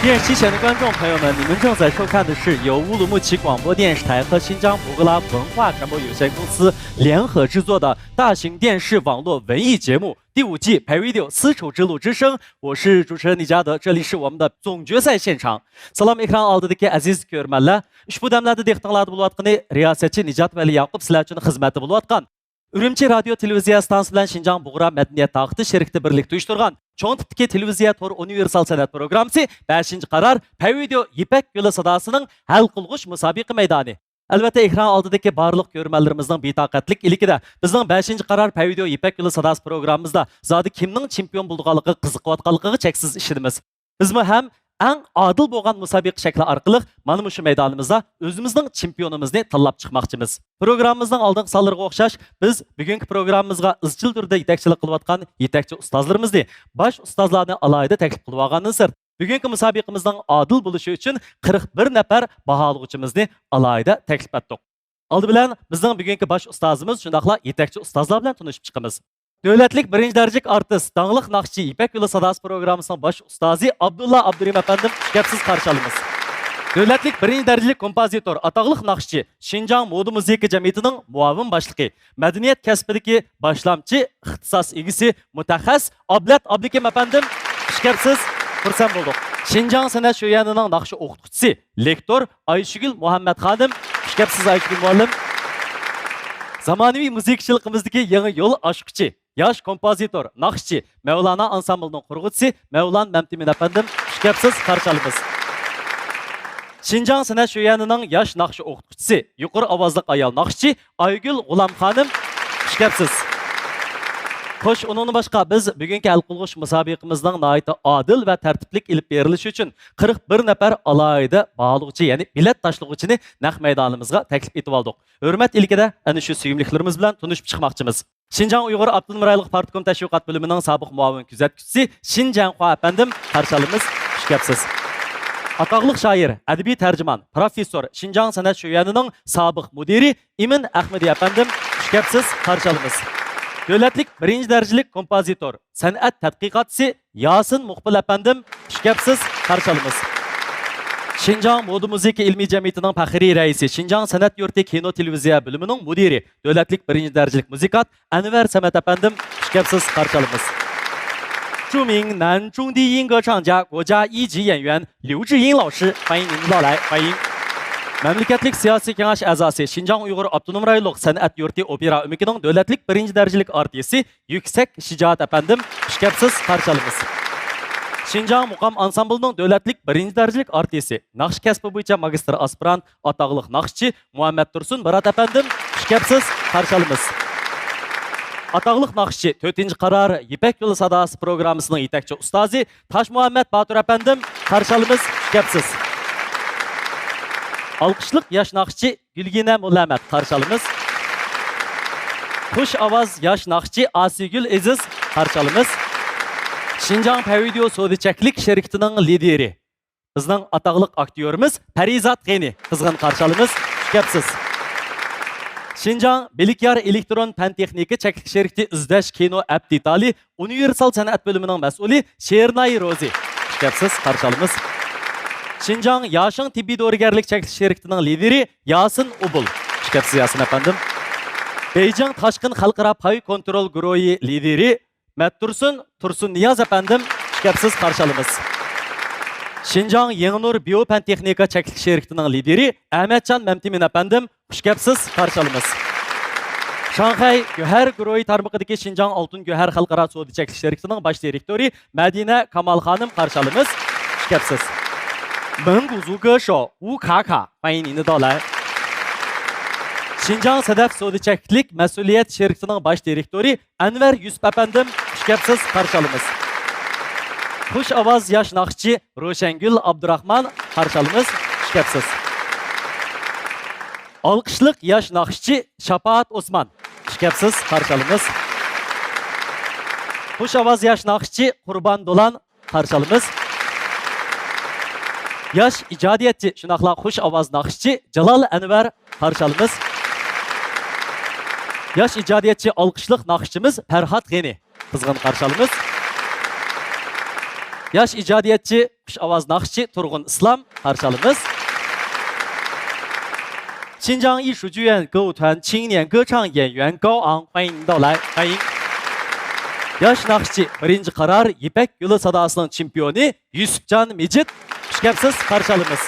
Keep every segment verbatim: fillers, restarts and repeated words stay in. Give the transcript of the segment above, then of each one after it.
电视机前的观众朋友们，你们正在收看的是由乌鲁木齐广播电视台和新疆博格拉文化传播有限公司联合制作的大型电视网络文艺节目第五季《Pay Video丝绸之路之声》，我是主持人李嘉德，这里是我们的总决赛现场。سالام ئېكران ئالدىدىكى ئەزىز كۆرۈرمەنلەر، ئۇشبۇ دەملەردە دىققىتىڭلاردا بولۇۋاتقىنى رىياسەتچى نىجات ۋەلى ياقۇپ سىلەر ئۈچۈن خىزمەتتە بولۇۋاتقان. ئۈرۈمچى رادىيو تېلېۋىزىيە ئىستانسىسى بىلەن شىنجاڭ بۇغرا مەدەنىيەت تاقىتى شىركىتى بىرلىكتە ئۇيۇشتۇرغان چوڭ تىپتىكى تېلېۋىزىيە تور ئۇنىۋېرسال سەنئەت پروگراممىسى بەشىنچى قارار پەي ۋىدېئو يىپەك يولى ساداسىنىڭ ھەل قىلغۇچ مۇسابىقە مەيدانى. ئەلۋەتتە، ئېكران ئالدىدىكى بارلىق كۆرۈرمەنلىرىمىزنىڭ بىتاقەتلىك ئىلكىدە بىزنىڭ بەشىنچى قارار پەي ۋىدېئو يىپەك يولى ساداسى پروگراممىمىزدا زادى كىمنىڭ چېمپىيون بولىدىغانلىقىغا قىزىقىۋاتقانلىقىغا چەكسىز ئىشىنىمىز. بىزمۇ ھەم ئەڭ ئادىل بولغان مۇسابىقە شەكلى ئارقىلىق مانا مۇشۇ مەيدانىمىزدا ئۆزىمىزنىڭ چېمپىيونىمىزنى تاللاپ چىقماقچىمىز. پروگراممىمىزنىڭ ئالدىنقى سانلىرىغا ئوخشاش، بىز بۈگۈنكى پروگراممىمىزغا ئىزچىل تۈردە يېتەكچىلىك قىلىۋاتقان يېتەكچى ئۇستازلىرىمىزنى، باش ئۇستازلارنى ئالاھىدە تەكلىپ قىلىۋالغاندىن سىرت، بۈگۈنكى مۇسابىقىمىزنىڭ ئادىل بولۇشى ئۈچۈن قىرىق بىر نەپەر باھالىغۇچىمىزنى ئالاھىدە تەكلىپ ئەتتۇق. ئالدى بىلەن بىزنىڭ بۈگۈنكى باش ئۇستازىمىز شۇنداقلا يېتەكچى ئۇستازلار بىلەن تونۇشۇپ چىقىمىز. دۆلەتلىك بىرىنچى دەرىجىلىك ئارتىس، داڭلىق ناخشىچى، يىپەك يولى ساداسى پروگراممىسىنىڭ باش ئۇستازى ئابدۇللا ئابدۇرېھىم ئەپەندىم، ئىشكەپسىز قارشى ئالىمىز. دۆلەتلىك بىرىنچى دەرىجىلىك كومپوزىتور، ئاتاقلىق ناخشىچى، شىنجاڭ مودا مۇزىكا جەمئىيىتىنىڭ مۇئاۋىن باشلىقى، مەدەنىيەت كەسپىدىكى باشلامچى، ئىختىساس ئىگىسى، مۇتەخەسسىس ئابلەت ئابلىكىم ئەپەندىم، ئىشكەپسىز خۇرسەن بولدۇق. شىنجاڭ سەنئەت شۆيۈەنىنىڭ ناخشا ئوقۇتقۇچىسى، لېكتور ئايشۈگۈل مۇھەممەت خانىم، ئىشكەپسىز ئايشۈگۈل مۇئەللىم. زامانىۋى مۇزىكىچىلىقىمىزدىكى يېڭى يول ئاچقۇچى، ياش كومپوزىتور، ناخشىچى، مەۋلانا ئانسامبىلىنىڭ قۇرغۇچىسى مەۋلان مەمتىمىن ئەپەندىم، ئىشكەپسىز قارشى ئالىمىز. شىنجاڭ سەنئەت شۆيۈەنىنىڭ ياش ناخشا ئوقۇتقۇچىسى، يۇقىرى ئاۋازلىق ئايال ناخشىچى ئايگۈل غۇلام خانىم، ئىشكەپسىز. خوش، ئۇنىڭدىن باشقا، بىز بۈگۈنكى ھەل قىلغۇچ مۇسابىقىمىزنىڭ ناھايىتى ئادىل ۋە تەرتىپلىك ئېلىپ بېرىلىشى ئۈچۈن قىرىق بىر نەپەر ئالاھىدە باھالىغۇچى، يەنى بېلەت تاشلىغۇچىنى نەق مەيدانىمىزغا تەكلىپ ئېتىۋالدۇق. ھۆرمەت ئىلكىدە ئەنە شۇ سۆيۈملۈكلىرىمىز بىلەن تونۇشۇپ چىقماقچىمىز. شىنجاڭ ئۇيغۇر ئاپتونوم رايونلۇق پارتكوم تەشۋىقات بۆلۈمىنىڭ سابىق مۇئاۋىن كۆزەتكۈچىسى شىن جيەنخۇا ئەپەندىم، قارشى ئالىمىز، ئىشكەپسىز. ئاتاقلىق شائىر، ئەدەبىي تەرجىمان، پروفېسسور، شىنجاڭ سەنئەت شۆيۈەنىنىڭ سابىق مۇدىرى ئىمىن ئەخمىدى ئەپەندىم، ئىشكەپسىز قارشى ئالىمىز. دۆلەتلىك بىرىنچى دەرىجىلىك كومپوزىتور، سەنئەت تەتقىقاتچىسى ياسىن مۇقبىل ئەپەندىم، ئىشكەپسىز قارشى ئالىمىز. شىنجاڭ مودا مۇزىكا ئىلمىي جەمئىيىتىنىڭ پەخرىي رەئىسى، شىنجاڭ سەنئەت يۇرتى كىنو تېلېۋىزىيە بۆلۈمىنىڭ مۇدىرى، دۆلەتلىك بىرىنچى دەرىجىلىك مۇزىكانت ئەنۋەر سەمەت ئەپەندىم، ئىشكەپسىز قارشى ئالىمىز. 著名男中低音歌唱家、国家一级演员刘志英老师，欢迎您的到来，欢迎。مەملىكەتلىك سىياسىي كېڭەش ئەزاسى، شىنجاڭ ئۇيغۇر ئاپتونوم رايونلۇق سەنئەت يۇرتى ئوپېرا ئۆمىكىنىڭ دۆلەتلىك بىرىنچى دەرىجىلىك ئارتىسى يۈكسەك شىجائەت ئەپەندىم، ئىشكەپسىز قارشى ئالىمىز. شىنجاڭ مۇقام ئانسامبىلىنىڭ دۆلەتلىك بىرىنچى دەرىجىلىك ئارتىسى، ناخشا كەسپى بويىچە ماگىستىر ئاسپىرانت، ئاتاقلىق ناخشىچى مۇھەممەت تۇرسۇن مۇرات ئەپەندىم، ئىشكەپسىز قارشى ئالىمىز. ئاتاقلىق ناخشىچى، تۆتىنچى قارار يىپەك يولى ساداسى پروگراممىسىنىڭ يېتەكچى ئۇستازى تاشمۇھەممەت باتۇر ئەپەندىم، قارشى ئالىمىز، ئىشكەپسىز. ئالقىشلىق ياش ناخشىچى گۈلگىنە موللامەت، قارشى ئالىمىز. خۇش ئاۋاز ياش ناخشىچى ئاسىيگۈل ئېزىز، قارشى ئالىمىز. شىنجاڭ پەي ۋىدېئو سودا چەكلىك شىركىتىنىڭ لىدىرى، بىزنىڭ ئاتاقلىق ئاكتيورىمىز پەرىزات غېنى، قىزغىن قارشى ئالىمىز، ئىشكەپسىز. شىنجاڭ بىلىكيار ئېلېكترون پەن تېخنىكا چەكلىك شىركىتى ئىزدەش كىنو ئەپ دېتالى ئۇنىۋېرسال سەنئەت بۆلۈمىنىڭ مەسئۇلى شېرىناي روزى، ئىشكەپسىز قارشى ئالىمىز. شىنجاڭ ياشىڭ تېببىي دورىگەرلىك چەكلىك شىركىتىنىڭ لىدىرى ياسىن ئۇبۇل، ئىشكەپسىز ياسىن ئەپەندىم. بېيجىڭ تاشقىن خەلقئارا پاي كونترول گۇرۇھى لىدىرى مەتتۇرسۇن تۇرسۇننىياز ئەپەندىم، ئىشكەپسىز قارشى ئالىمىز. شىنجاڭ يېڭىنۇر بىيو پەن تېخنىكا چەكلىك شىركىتىنىڭ لىدىرى ئەمەتجان مەمتىمىن ئەپەندىم، ئىشكەپسىز قارشى ئالىمىز. شاڭخەي گۆھەر گۇرۇھى تارمىقىدىكى شىنجاڭ ئالتۇن گۆھەر خەلقئارا سودا چەكلىك شىركىتىنىڭ باش دىرېكتورى مەدىنە كامال خانىم، قارشى ئالىمىز، ئىشكەپسىز. 蒙古族歌手乌卡卡，欢迎您的到来。شىنجاڭ سەدەف سودا چەكلىك مەسئۇلىيەت شىركىتىنىڭ باش دىرېكتورى ئەنۋەر يۈسۈپ ئەپەندىم، ئىشكەپسىز قارشى ئالىمىز. خۇش ئاۋاز ياش ناخشىچى روشەنگۈل ئابدۇراخمان، قارشى ئالىمىز، ئىشكەپسىز. ئالقىشلىق ياش ناخشىچى شاپائەت ئوسمان، ئىشكەپسىز قارشى ئالىمىز. خۇش ئاۋاز ياش ناخشىچى قۇربان دولان، قارشى ئالىمىز. ياش ئىجادىيەتچى، شۇنداقلا خۇش ئاۋاز ناخشىچى جالال ئەنۋەر، قارشى ئالىمىز. ياش ئىجادىيەتچى، ئالقىشلىق ناخشىچىمىز پەرھات غېنى، قىزغىن قارشى ئالىمىز. ياش ئىجادىيەتچى، خۇش ئاۋاز ناخشىچى تۇرغۇن ئىسلام، قارشى ئالىمىز. 新疆艺术剧院歌舞团青年歌唱演员高昂，欢迎你到来，欢迎。 ياش ناخشىچى، بىرىنچى قارار يىپەك يولى ساداسىنىڭ چېمپىيونى يۈسۈپجان مىجىت، خۇش كەپسىز، قارشى ئالىمىز.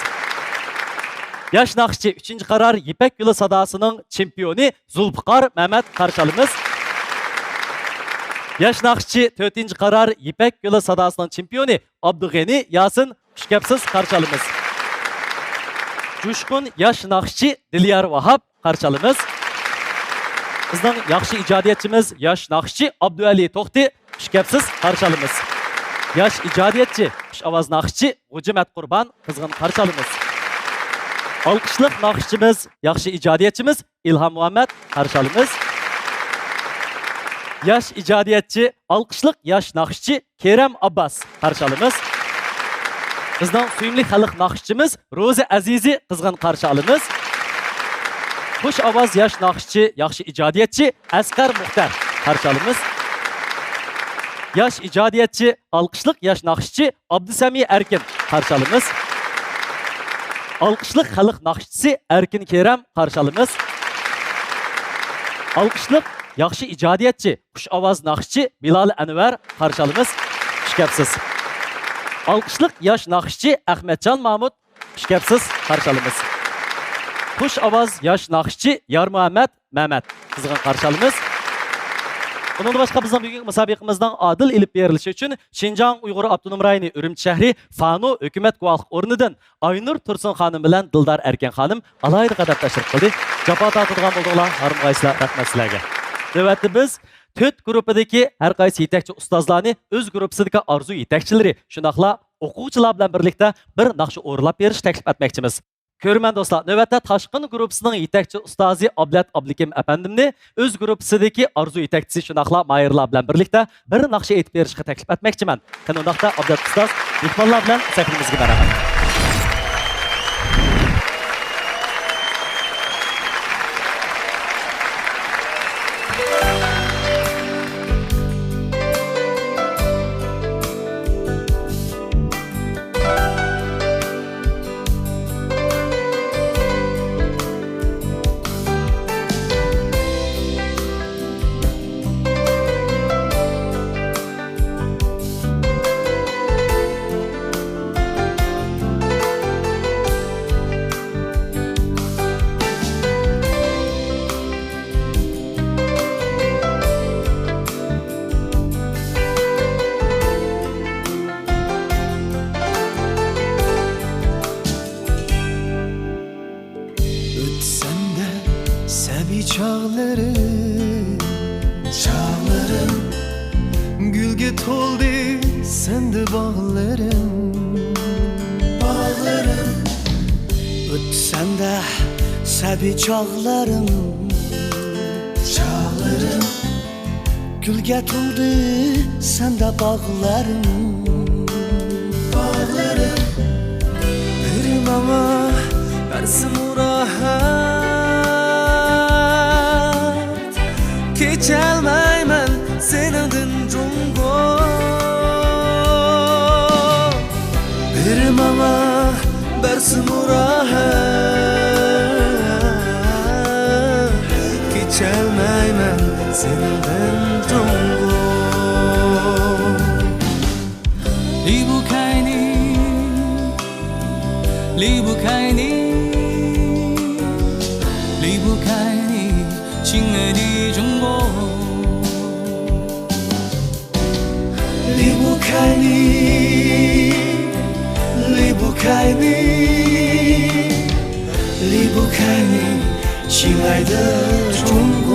ياش ناخشىچى، ئۈچىنچى قارار يىپەك يولى ساداسىنىڭ چېمپىيونى زۇلپىقار مەمەت، قارشى ئالىمىز. ياش ناخشىچى، تۆتىنچى قارار يىپەك يولى ساداسىنىڭ چېمپىيونى ئابدۇغېنى ياسىن، خۇش كەپسىز، قارشى ئالىمىز. جۇشقۇن ياش ناخشىچى دىليار ۋاھاپ، قارشى ئالىمىز. بىزنىڭ ياخشى ئىجادىيەتچىمىز ياش ناخشىچى ئابدۇئەلى توختى، خۇش كەپسىز، قارشى ئالىمىز. ياش ئىجادىيەتچى، خۇش ئاۋاز ناخشىچى غوجىمەت قۇربان، قىزغىن قارشى ئالىمىز. ئالقىشلىق ناخشىچىمىز، ياخشى ئىجادىيەتچىمىز ئىلھام مۇھەممەت، قارشى ئالىمىز. ياش ئىجادىيەتچى، ئالقىشلىق ياش ناخشىچى كېرەم ئابباس، قارشى ئالىمىز. بىزنىڭ سۆيۈملۈك خەلق ناخشىچىمىز روزى ئەزىزى، قىزغىن قارشى ئالىمىز. خۇش ئاۋاز ياش ناخشىچى، ياخشى ئىجادىيەتچى ئەسقەر مۇختەر، قارشى ئالىمىز. ياش ئىجادىيەتچى، ئالقىشلىق ياش ناخشىچى ئابدۇسەمى ئەركىن، قارشى ئالىمىز. ئالقىشلىق خەلق ناخشىچىسى ئەركىن كېرەم، قارشى ئالىمىز. ئالقىشلىق ياخشى ئىجادىيەتچى، خۇش ئاۋاز ناخشىچى بىلال ئەنۋەر، قارشى ئالىمىز. خۇش كەپسىز. ئالقىشلىق ياش ناخشىچى ئەخمەتجان مامۇت، خۇش كەپسىز، قارشى ئالىمىز. خۇش ئاۋاز ياش ناخشىچى يارمۇھەممەت مەمەت، قىزغىن قارشى ئالىمىز. ئۇنىڭدىن باشقا، بىزنىڭ بۈگۈنكى مۇسابىقىمىزنىڭ ئادىل ئېلىپ بېرىلىشى ئۈچۈن شىنجاڭ ئۇيغۇر ئاپتونوم رايونى ئۈرۈمچى شەھىرى فانۇ ھۆكۈمەت گۇۋاھلىق ئورنىدىن ئاينۇر تۇرسۇن خانىم بىلەن دىلدار ئەركىن خانىم ئالاھىدە قەدەم تەشرىپ قىلدى. جاپا تارتىدىغان بولدۇڭلار، ھارمىغايسىلەر، رەھمەت سىلەرگە. نۆۋەتتە بىز تۆت گۇرۇپپىدىكى ھەر قايسى يېتەكچى ئۇستازلارنى ئۆز گۇرۇپپىسىدىكى ئارزۇ يېتەكچىلىرى، شۇنداقلا ئوقۇغۇچىلار بىلەن بىرلىكتە بىر ناخشا ئورۇنلاپ بېرىشنى تەكلىپ ئەتمەكچىمىز. كۆرۈرمەن دوستلار، نۆۋەتتە تاشقىن گۇرۇپپىسىنىڭ يېتەكچى ئۇستازى ئابلەت ئابلىكىم ئەپەندىمنى ئۆز گۇرۇپپىسىدىكى ئارزۇ يېتەكچىسى، شۇنداقلا ماھىرلار بىلەن بىرلىكتە بىر ناخشا ئېيتىپ بېرىشقا تەكلىپ ئەتمەكچىمەن. قېنى ئۇنداقتا ئابلەت ئۇستاز، مېھمانلار بىلەن سەھنىمىزگە مەرھەمەت. ئۆتسەمدە سەبىي چاغلىرىم، چاغلىرىم، گۈلگە تولدى سەندە باغلىرىم، باغلىرىم. ئۆتسەمدە سەبىي چاغلىرىم، چاغلىرىم، گۈلگە تولدى سەندە باغلىرىم، باغلىرىم. بىر ماڭا بەرسىمۇ راھەت، كېچەلمەيمەن سېنىڭدىن جۇڭگو. بىر ماڭا بەرسىمۇ راھەت، كېچەلمەيمەن سېنىڭدىن جۇڭگو. 离不开你，离不开你，离不开你，亲爱的中国。 离不开你，离不开你，离不开你，亲爱的中国。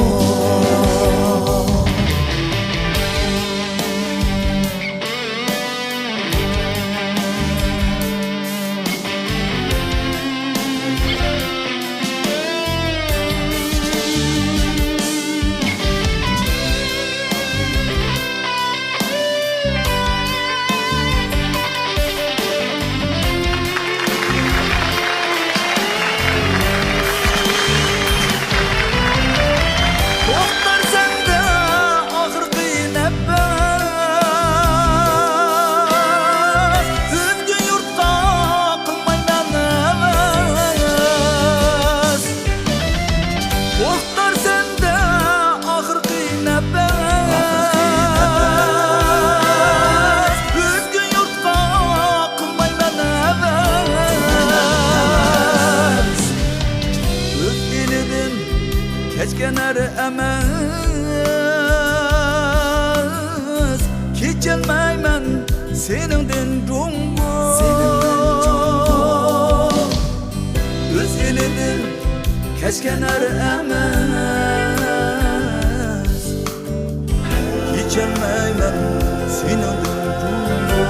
كېچەلمەيمەن سېنىڭدىن جۇڭگو. ئۆز ئېلىدىن كەچكەن ئەر ئەمەس. كېچەلمەيمەن سېنىڭدىن جۇڭگو.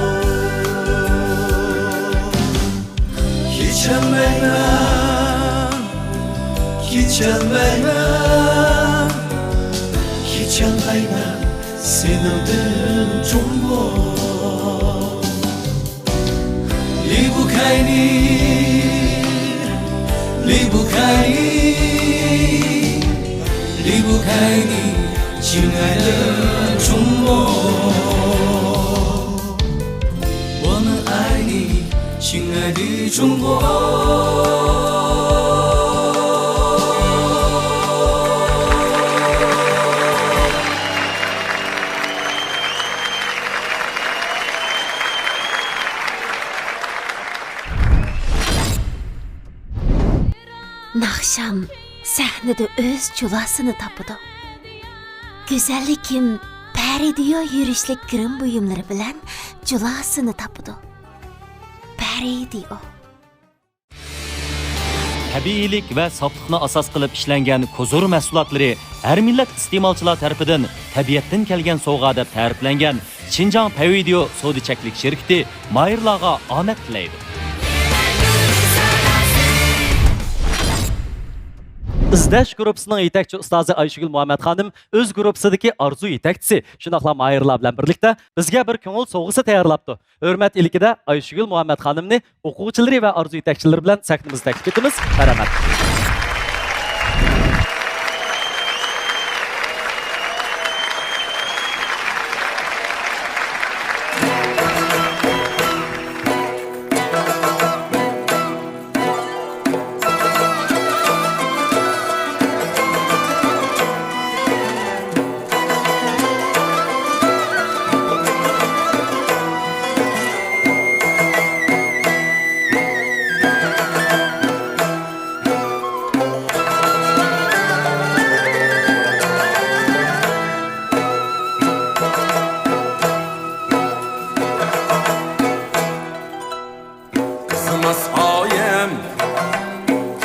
كېچەلمەيمەن، كېچەلمەيمەن، كېچەلمەيمەن سېنىڭدىن جۇڭگو. 离不开你，离不开你，离不开你，亲爱的中国。我们爱你，亲爱的中国。 ناخشام سەھنىدە ئۆز جۇلاسىنى تاپىدۇ. گۈزەللىكىم پەرىدىيو يۈرۈشلۈك گىرىم بۇيۇملىرى بىلەن جۇلاسىنى تاپىدۇ. پەرىدىيو. تەبىئىيلىك ۋە ساپلىقنى ئاساس قىلىپ ئىشلەنگەن كوزۇر مەھسۇلاتلىرى ھەر مىللەت ئىستېمالچىلار تەرىپىدىن تەبىئەتتىن كەلگەن سوۋغا دەپ تەرىپلەنگەن شىنجاڭ پەيۋىدىيو سودا چەكلىك شىركىتى ماھىرلارغا ئامەت تىلەيدۇ. ئىزدەش گۇرۇپپىسىنىڭ يېتەكچى ئۇستازى ئايشىگۈل مۇھەممەت خانىم ئۆز گۇرۇپپىسىدىكى ئارزۇ يېتەكچىسى، شۇنداقلا ماھىرلار بىلەن بىرلىكتە بىزگە بىر كۆڭۈل سوۋغىسى تەييارلاپتۇ. ھۆرمەت ئىلكىدە ئايشىگۈل مۇھەممەت خانىمنى ئوقۇغۇچىلىرى ۋە ئارزۇ يېتەكچىلىرى بىلەن سەھنىمىزگە تەكلىپ ئېتىمىز. مەرھەمەت. قىزىماس ئايەم،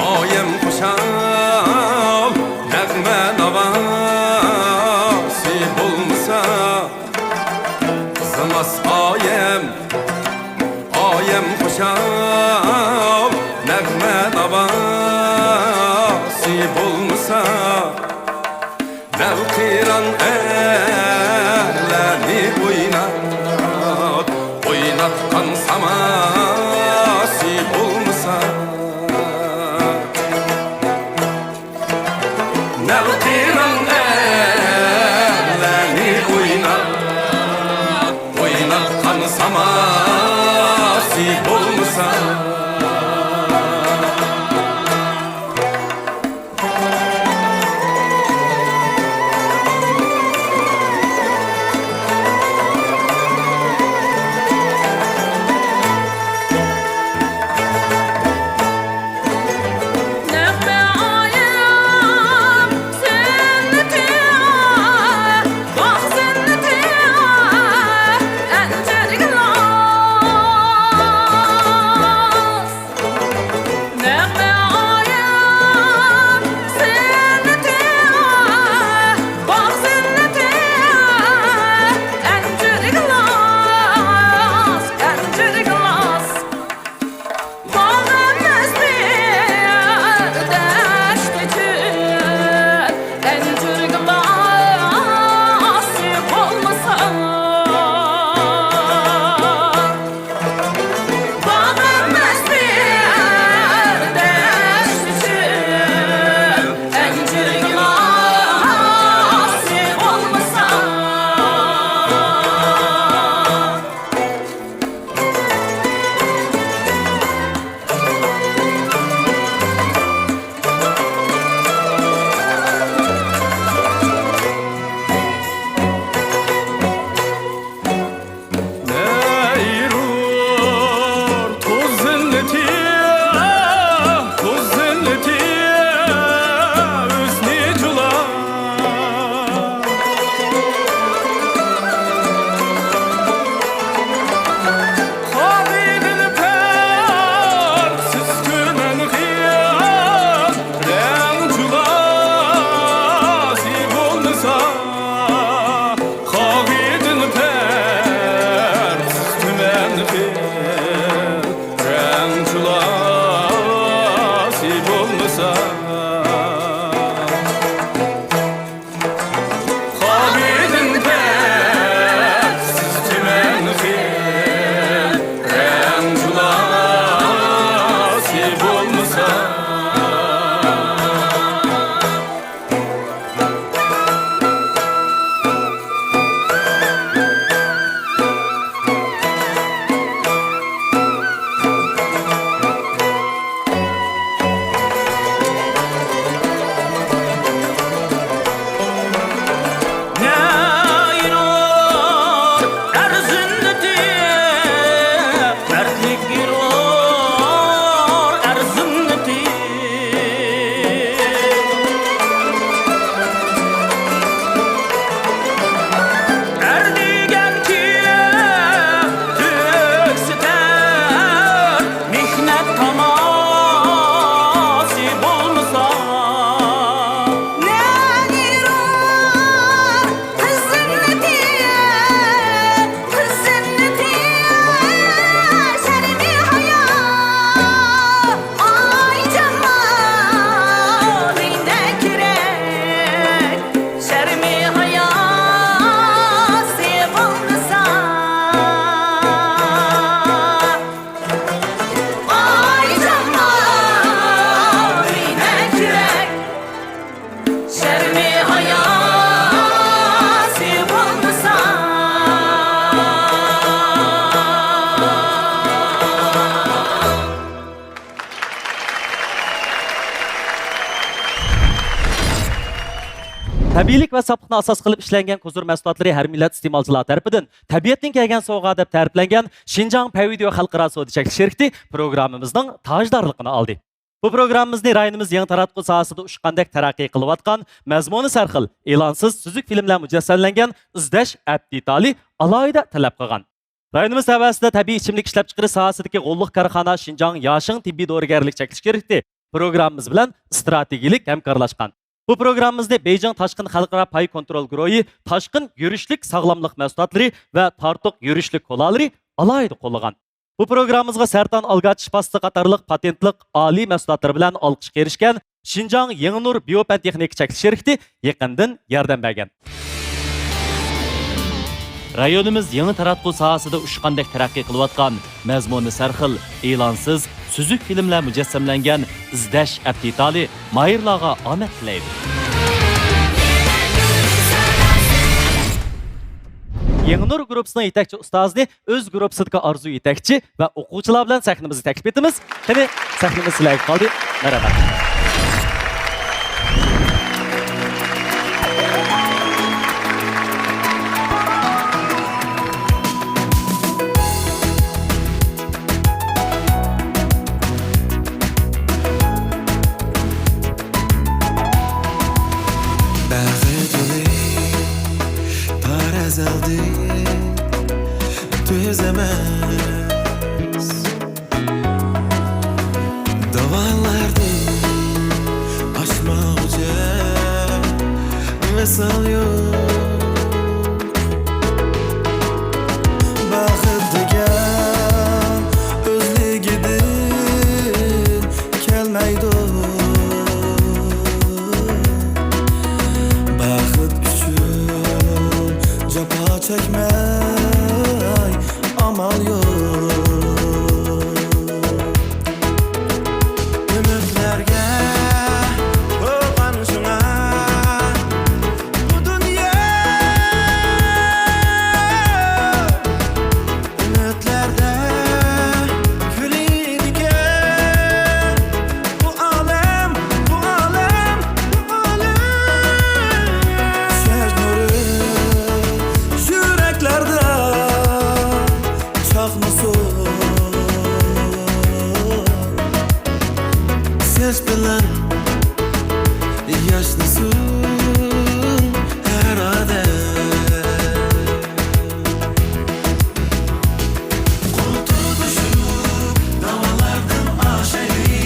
ئايەم خۇشال، نەغمە ناۋاسى بولمىسا. قىزىماس ئايەم، ئايەم خۇشال، نەغمە ناۋاسى بولمىسا. دەل قىران ئەرلەرنى ئويناپ، ئويناتقان ساماسى بولمىسا. دەل قىران ئەرلەرنى ئويناپ، ئويناتقان ساماسى بولمىسا. تەبىئىيلىك ۋە ساپلىقنى ئاساس قىلىپ ئىشلەنگەن كۇزۇر مەھسۇلاتلىرى ھەر مىللەت ئىستېمالچىلار تەرىپىدىن تەبىئەتتىن كەلگەن سوۋغا دەپ تەرىپلەنگەن شىنجاڭ پەيۋىديو خەلقئارا سودا چەكلىك شىركىتى پروگراممىمىزنىڭ تاجدارلىقىنى ئالدى. بۇ پروگراممىمىزنى رايونىمىز يېڭى تاراتقۇ ساھەسىدە ئۇچقاندەك تەرەققىي قىلىۋاتقان، مەزمۇنى سەرخىل، ئېلانسىز، سۈزۈك فىلىملەر مۇجەسسەملەنگەن ئىزدەش ئەپ دېتالى ئالاھىدە تەلەپ قىلغان. رايونىمىز تەۋەسىدە تەبىئىي ئىچىملىك ئىشلەپچىقىرىش ساھەسىدىكى غوللۇق كارخانا شىنجاڭ ياشىڭ تېببىي دورىگەرلىك چەكلىك شىركىتى پروگراممىمىز بىلەن ئىستراتېگىيەلىك ھەمكارلاشقان. بۇ پروگراممىمىزنى بېيجىڭ تاشقىن خەلقئارا پاي كونترول گۇرۇھى تاشقىن يۈرۈشلۈك ساغلاملىق مەھسۇلاتلىرى ۋە تارتۇق يۈرۈشلۈك كولالىرى ئالاھىدە قوللىغان. بۇ پروگراممىمىزغا سەرطان ئالگاچىش پاستىسى قاتارلىق پاتېنتلىق ئالىي مەھسۇلاتلىرى بىلەن ئالقىشقا ئېرىشكەن شىنجاڭ يېڭىنۇر بىيو پەن تېخنىكا چەكلىك شىركىتى يېقىندىن ياردەم بەرگەن. رايونىمىز يېڭى تاراتقۇ ساھەسىدە ئۇچقاندەك تەرەققىي قىلىۋاتقان، مەزمۇنى سەرخىل، ئېلانسىز، سۈزۈك فىلىملەر مۇجەسسەملەنگەن ئىزدەش ئەپ دېتالى ماھىرلارغا ئامەت تىلەيدۇ. يېڭىنۇر گۇرۇپپىسىنىڭ يېتەكچى ئۇستازىنى ئۆز گۇرۇپپىسىدىكى ئارزۇ يېتەكچى ۋە ئوقۇغۇچىلار بىلەن سەھنىمىزگە تەكلىپ ئېتىمىز. قېنى، سەھنىمىز سىلەرگە قالدى. مەرھەمەت. بەخت يولى پار ئەزەلدىن تۈز ئەمەس. داۋانلاردىن ئاشمىغۇچە ۋىسال يوق. بەخت دېگەن ئۆزلۈكىدىن كەلمەيدۇ. بەخت ئۈچۈن جاپا چەكمەي ئامال يوق. ئۈمىدلەرگە بولغان شۇڭا بۇ دۇنيا. ئۈمىدلەردە كۈلىدىكەن بۇ ئالەم، بۇ ئالەم، بۇ ئالەم. ئىشەنچ نۇرى يۈرەكلەردە چاقنىسۇن. سىز بىلەن ياشنىسۇن ھەر ئادەم. قول تۇتۇشۇپ داۋانلاردىن ئاشايلى.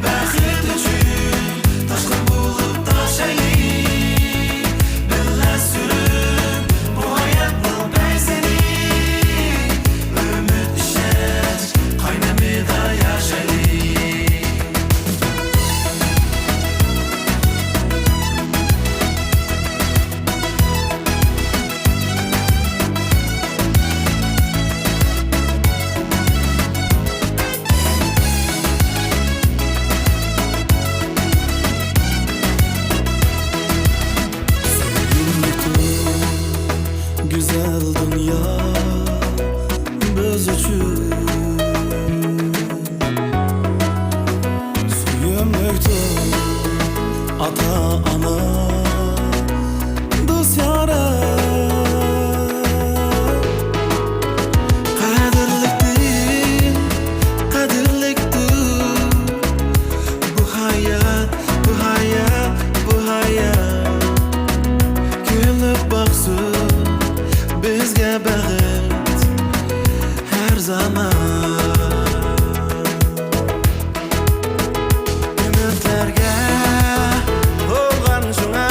بەخت ئۈچۈن تاشقىن بولۇپ تاشايلى. بىللە سۈرۈپ بۇ ھاياتنىڭ پەيزىنى. ئۈمىد، ئىشەنچ قاينىمىدا ياشايلى. سۆيۈملۈكتۇر گۈزەل دۇنيا بىز ئۈچۈن. سۆيۈملۈكتۇر ئاتا-ئانا، دوست-يارەن. قەدىرلىكتىن قەدىرلىكتۇر بۇ ھايات، بۇ ھايات، بۇ ھايات. كۈلۈپ باقسۇن بىزگە بەخت ھەر زامان. ئۈمىدلەرگە بولغان شۇڭا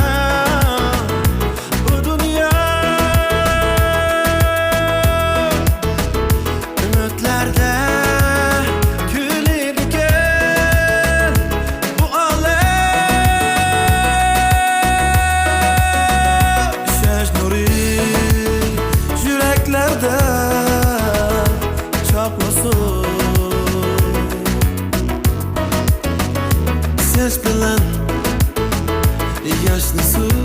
بۇ دۇنيا. ئۈمىدلەردە كۈلىدىكەن بۇ ئالەم. ئىشەنچ نۇرى يۈرەكلەردە چاقنىسۇن. سىز بىلەن ياشنىسۇن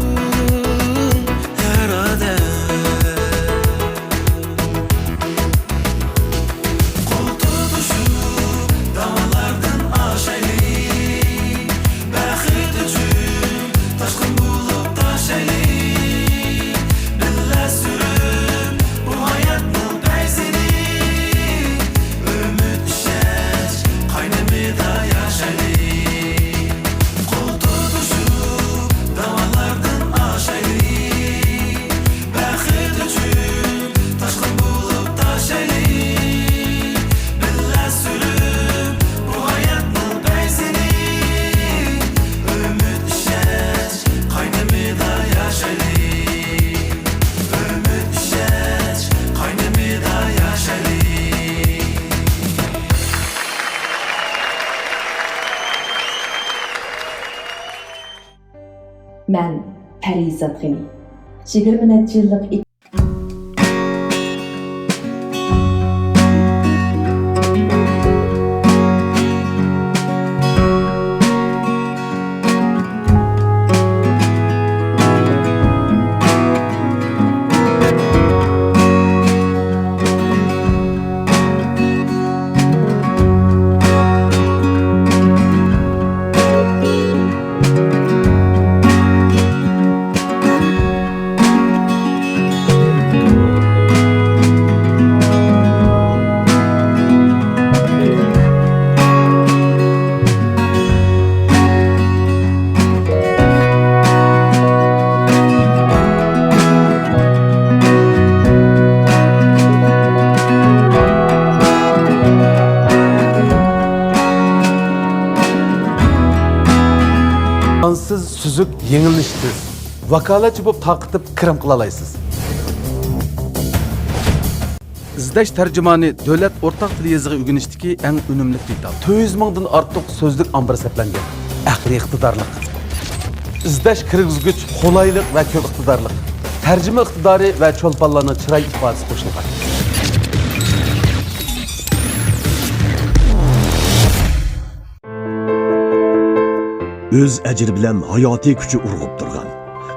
ھەر ئادەم. قول تۇتۇشۇپ داۋانلاردىن ئاشايلى. بەخت ئۈچۈن تاشقىن بولۇپ مەن پەرىزات غېنى. يىگىرمە نەچچە يىللىق سانسىز سۈزۈك يېڭىلىنىشى تېز. ۋاكالەتچى بولۇپ تارقىتىپ كىرىم قىلالايسىز. ئىزدەش تەرجىمانى دۆلەت ئورتاق تىل يېزىقى ئۆگىنىشتىكى ئەڭ ئۈنۈملۈك دېتال. تۆت يۈز مىڭدىن ئارتۇق سۆزلۈك ئامبىرى سەپلەنگەن. ئەقلىي ئىقتىدارلىق. ئىزدەش كىرگۈزگۈچ قولايلىق ۋە كۆپ ئىقتىدارلىق. تەرجىمە ئىقتىدارى ۋە چولپانلارنىڭ چىراي ئىپادىسى قوشۇلغان. ئۆز ئەجرى بىلەن ھاياتىي كۈچى ئۇرغۇپ تۇرغان،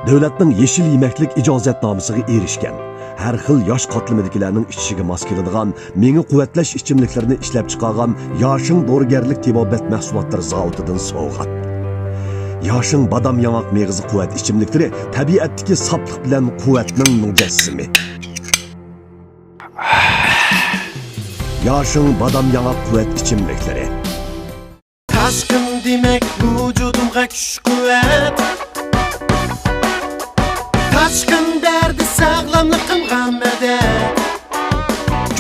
دۆلەتنىڭ يېشىل يېمەكلىك ئىجازەتنامىسىغا ئېرىشكەن، ھەر خىل ياش قاتلىمىدىكىلەرنىڭ ئىچىشىگە ماس كېلىدىغان مېڭە قۇۋۋەتلەش ئىچىملىكلىرىنى ئىشلەپچىقارغان ياشىڭ دورىگەرلىك تېبابەت مەھسۇلاتلىرى زاۋۇتىدىن سوۋغات. ياشىڭ بادام ياڭاق مېغىزى قۇۋۋەت ئىچىملىكلىرى تەبىئەتتىكى ساپلىق بىلەن قۇۋۋەتنىڭ مۇجەسسىمى. ياشىڭ بادام ياڭاق قۇۋۋەت ئىچىملىكلىرى. تاشقىن دېمەك ۋۇجۇدۇمغا كۈچ-قۇۋۋەت. تاشقىن دەردى ساغلاملىقىمغا مەدەت.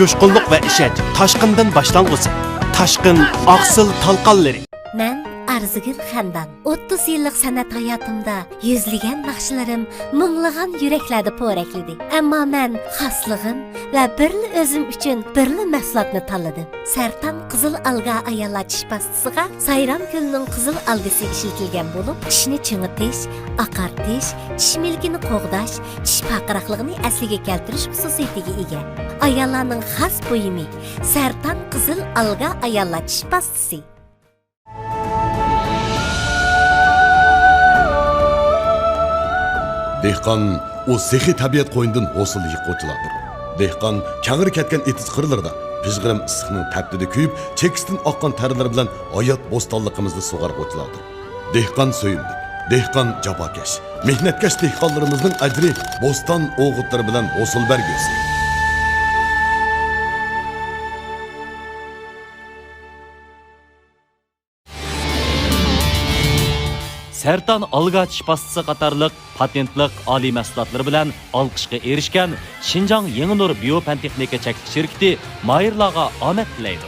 جۇشقۇنلۇق ۋە ئىشەنچ تاشقىندىن باشلانغۇسى. تاشقىن ئاقسىل تالقانلىرى. مەن ئارزۇگۈل خەندان. ئوتتۇز يىللىق سەنئەت ھاياتىمدا يۈزلىگەن ناخشىلىرىم مىڭلىغان يۈرەكلەردە پورەكلىدى. ئەمما مەن خاسلىقىم ۋە بىرلا ئۆزۈم ئۈچۈن بىرلا مەھسۇلاتنى تاللىدىم. سەرتان قىزىل ئالگا ئاياللار چىش پاستىسىغا سايرام كۆلىنىڭ قىزىل ئالگىسى ئىشلىتىلگەن بولۇپ، چىشنى چىڭىتىش، ئاقارتىش، چىش مىلىكىنى قوغداش، چىش پارقىراقلىقىنى ئەسلىگە كەلتۈرۈش خۇسۇسىيىتىگە ئىگە. ئاياللارنىڭ خاس بۇيۇمى، سەرتان قىزىل ئالگا ئاياللار چىش پاستىسى. دېھقان ئۇ سېخىي تەبىئەت قوينىدىن ھوسۇل يىغقۇچىلاردۇر. دېھقان كەڭرى كەتكەن ئېتىز قىرلىرىدا پىژغىرىم ئىسسىقنىڭ تەپتىدە كۆيۈپ، چېكىستىن ئاققان تەرلىرى بىلەن ھايات بوستانلىقىمىزنى سۇغارغۇچىلاردۇر. دېھقان سۆيۈملۈك، دېھقان جاپاكەش، مېھنەتكەش دېھقانلىرىمىزنىڭ ئەجرى بوستان ئوغۇتلىرى بىلەن ھوسۇل بەرگۈسى. سەرتان ئالگا چىش پاستىسى قاتارلىق پاتېنتلىق ئالىي مەھسۇلاتلىرى بىلەن ئالقىشقا ئېرىشكەن شىنجاڭ يېڭى نۇر بىيو پەن تېخنىكا چەكلىك شىركىتى ماھىرلارغا ئامەت تىلەيدۇ.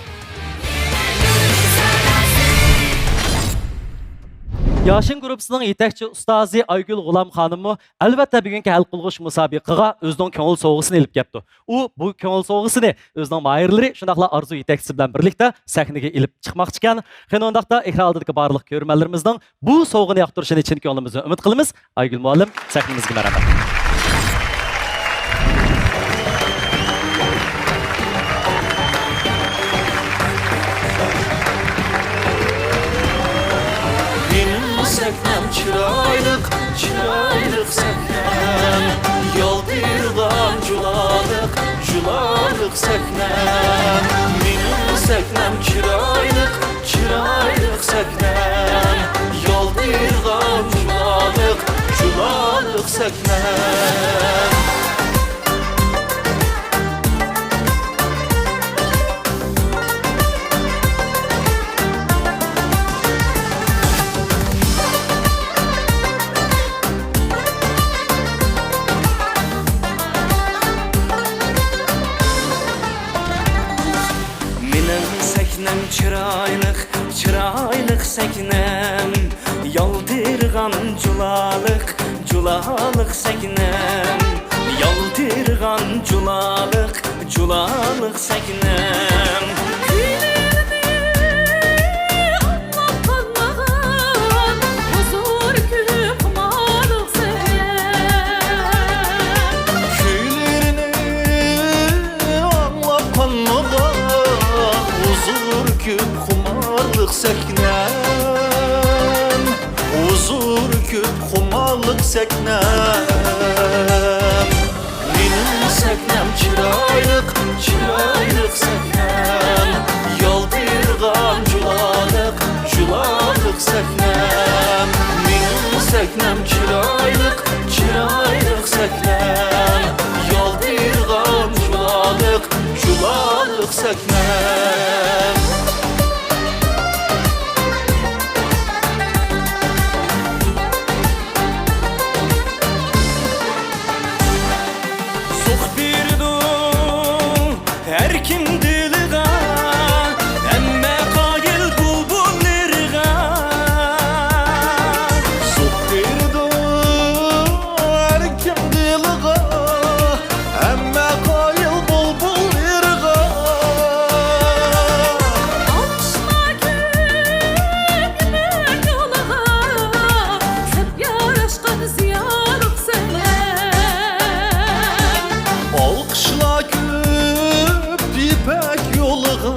ياشىن گۇرۇپپىسىنىڭ يېتەكچى ئۇستازى ئايگۈل غۇلام خانىممۇ، ئەلۋەتتە، بۈگۈنكى ھەل قىلغۇچ مۇسابىقىگە ئۆزىنىڭ كۆڭۈل سوۋغىسىنى ئېلىپ كەپتۇ. ئۇ بۇ كۆڭۈل سوۋغىسىنى ئۆزىنىڭ ماھىرلىرى، شۇنداقلا ئارزۇ يېتەكچىسى بىلەن بىرلىكتە سەھنىگە ئېلىپ چىقماقچىكەن. قېنى ئۇنداقتا ئېكران ئالدىدىكى بارلىق كۆرۈرمەنلىرىمىزنىڭ بۇ سوۋغىنى ياقتۇرۇشىنى چىن كۆڭلىمىزدىن ئۈمىد قىلىمىز. ئايگۈل مۇئەللىم، سەھنىمىزگە مەرھەمەت. مېنىڭ سەھنەم چىرايلىق، چىرايلىق سەھنەم، يالتىرىغان جۇلالىق، جۇلالىق سەھنەم. مېنىڭ سەھنەم چىرايلىق، چىرايلىق سەھنەم، يالتىرىغان جۇلالىق، جۇلالىق سەھنەم. مېنىڭ سەھنەم چىرايلىق، چىرايلىق سەھنەم، يالتىرىغان جۇلالىق، جۇلالىق سەھنەم، يالتىرىغان جۇلالىق، جۇلالىق سەھنەم. كۈيلىرىنى ئاڭلاپ قالمىغان، ھۇزۇر كۈيى خۇمارلىق كۆپ خۇمارلىق سەھنەم، ھۇزۇر كۆپ خۇمارلىق سەھنەم. مېنىڭ سەھنەم چىرايلىق، چىرايلىق سەھنەم، يالتىرىغان جۇلالىق، جۇلالىق سەھنەم. مېنىڭ سەھنەم چىرايلىق، چىرايلىق سەھنەم، يالتىرىغان جۇلالىق، جۇلالىق سەھنەم. زوق بېرىدۇ ھەر كىم دىلىغا، ھەممە قايىل بۇلبۇللىرىغا. زوق بېرىدۇ ھەر كىم دىلىغا، ھەممە قايىل بۇلبۇللىرىغا. ئالقىشلار كۆپ يىپەك يولىغا، سەپ ياراشقان زىيالىق سەھنەم. ئالقىشلار كۆپ يىپەك يولىغا،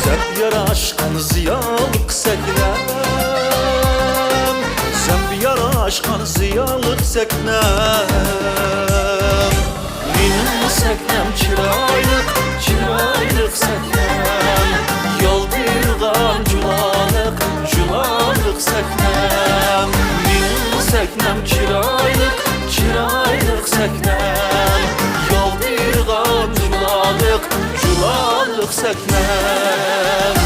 سەپ ياراشقان زىيالىق سەھنەم، سەپ ياراشقان زىيالىق سەھنەم. مېنىڭ سەھنەم چىرايلىق، چىرايلىق سەھنەم، يالتىرىغان جۇلالىق، جۇلالىق سەھنەم. مېنىڭ سەھنەم چىرايلىق، چىرايلىق سەھنەم، يالتىرىغان جۇلالىق، جۇلالىق سەھنەم.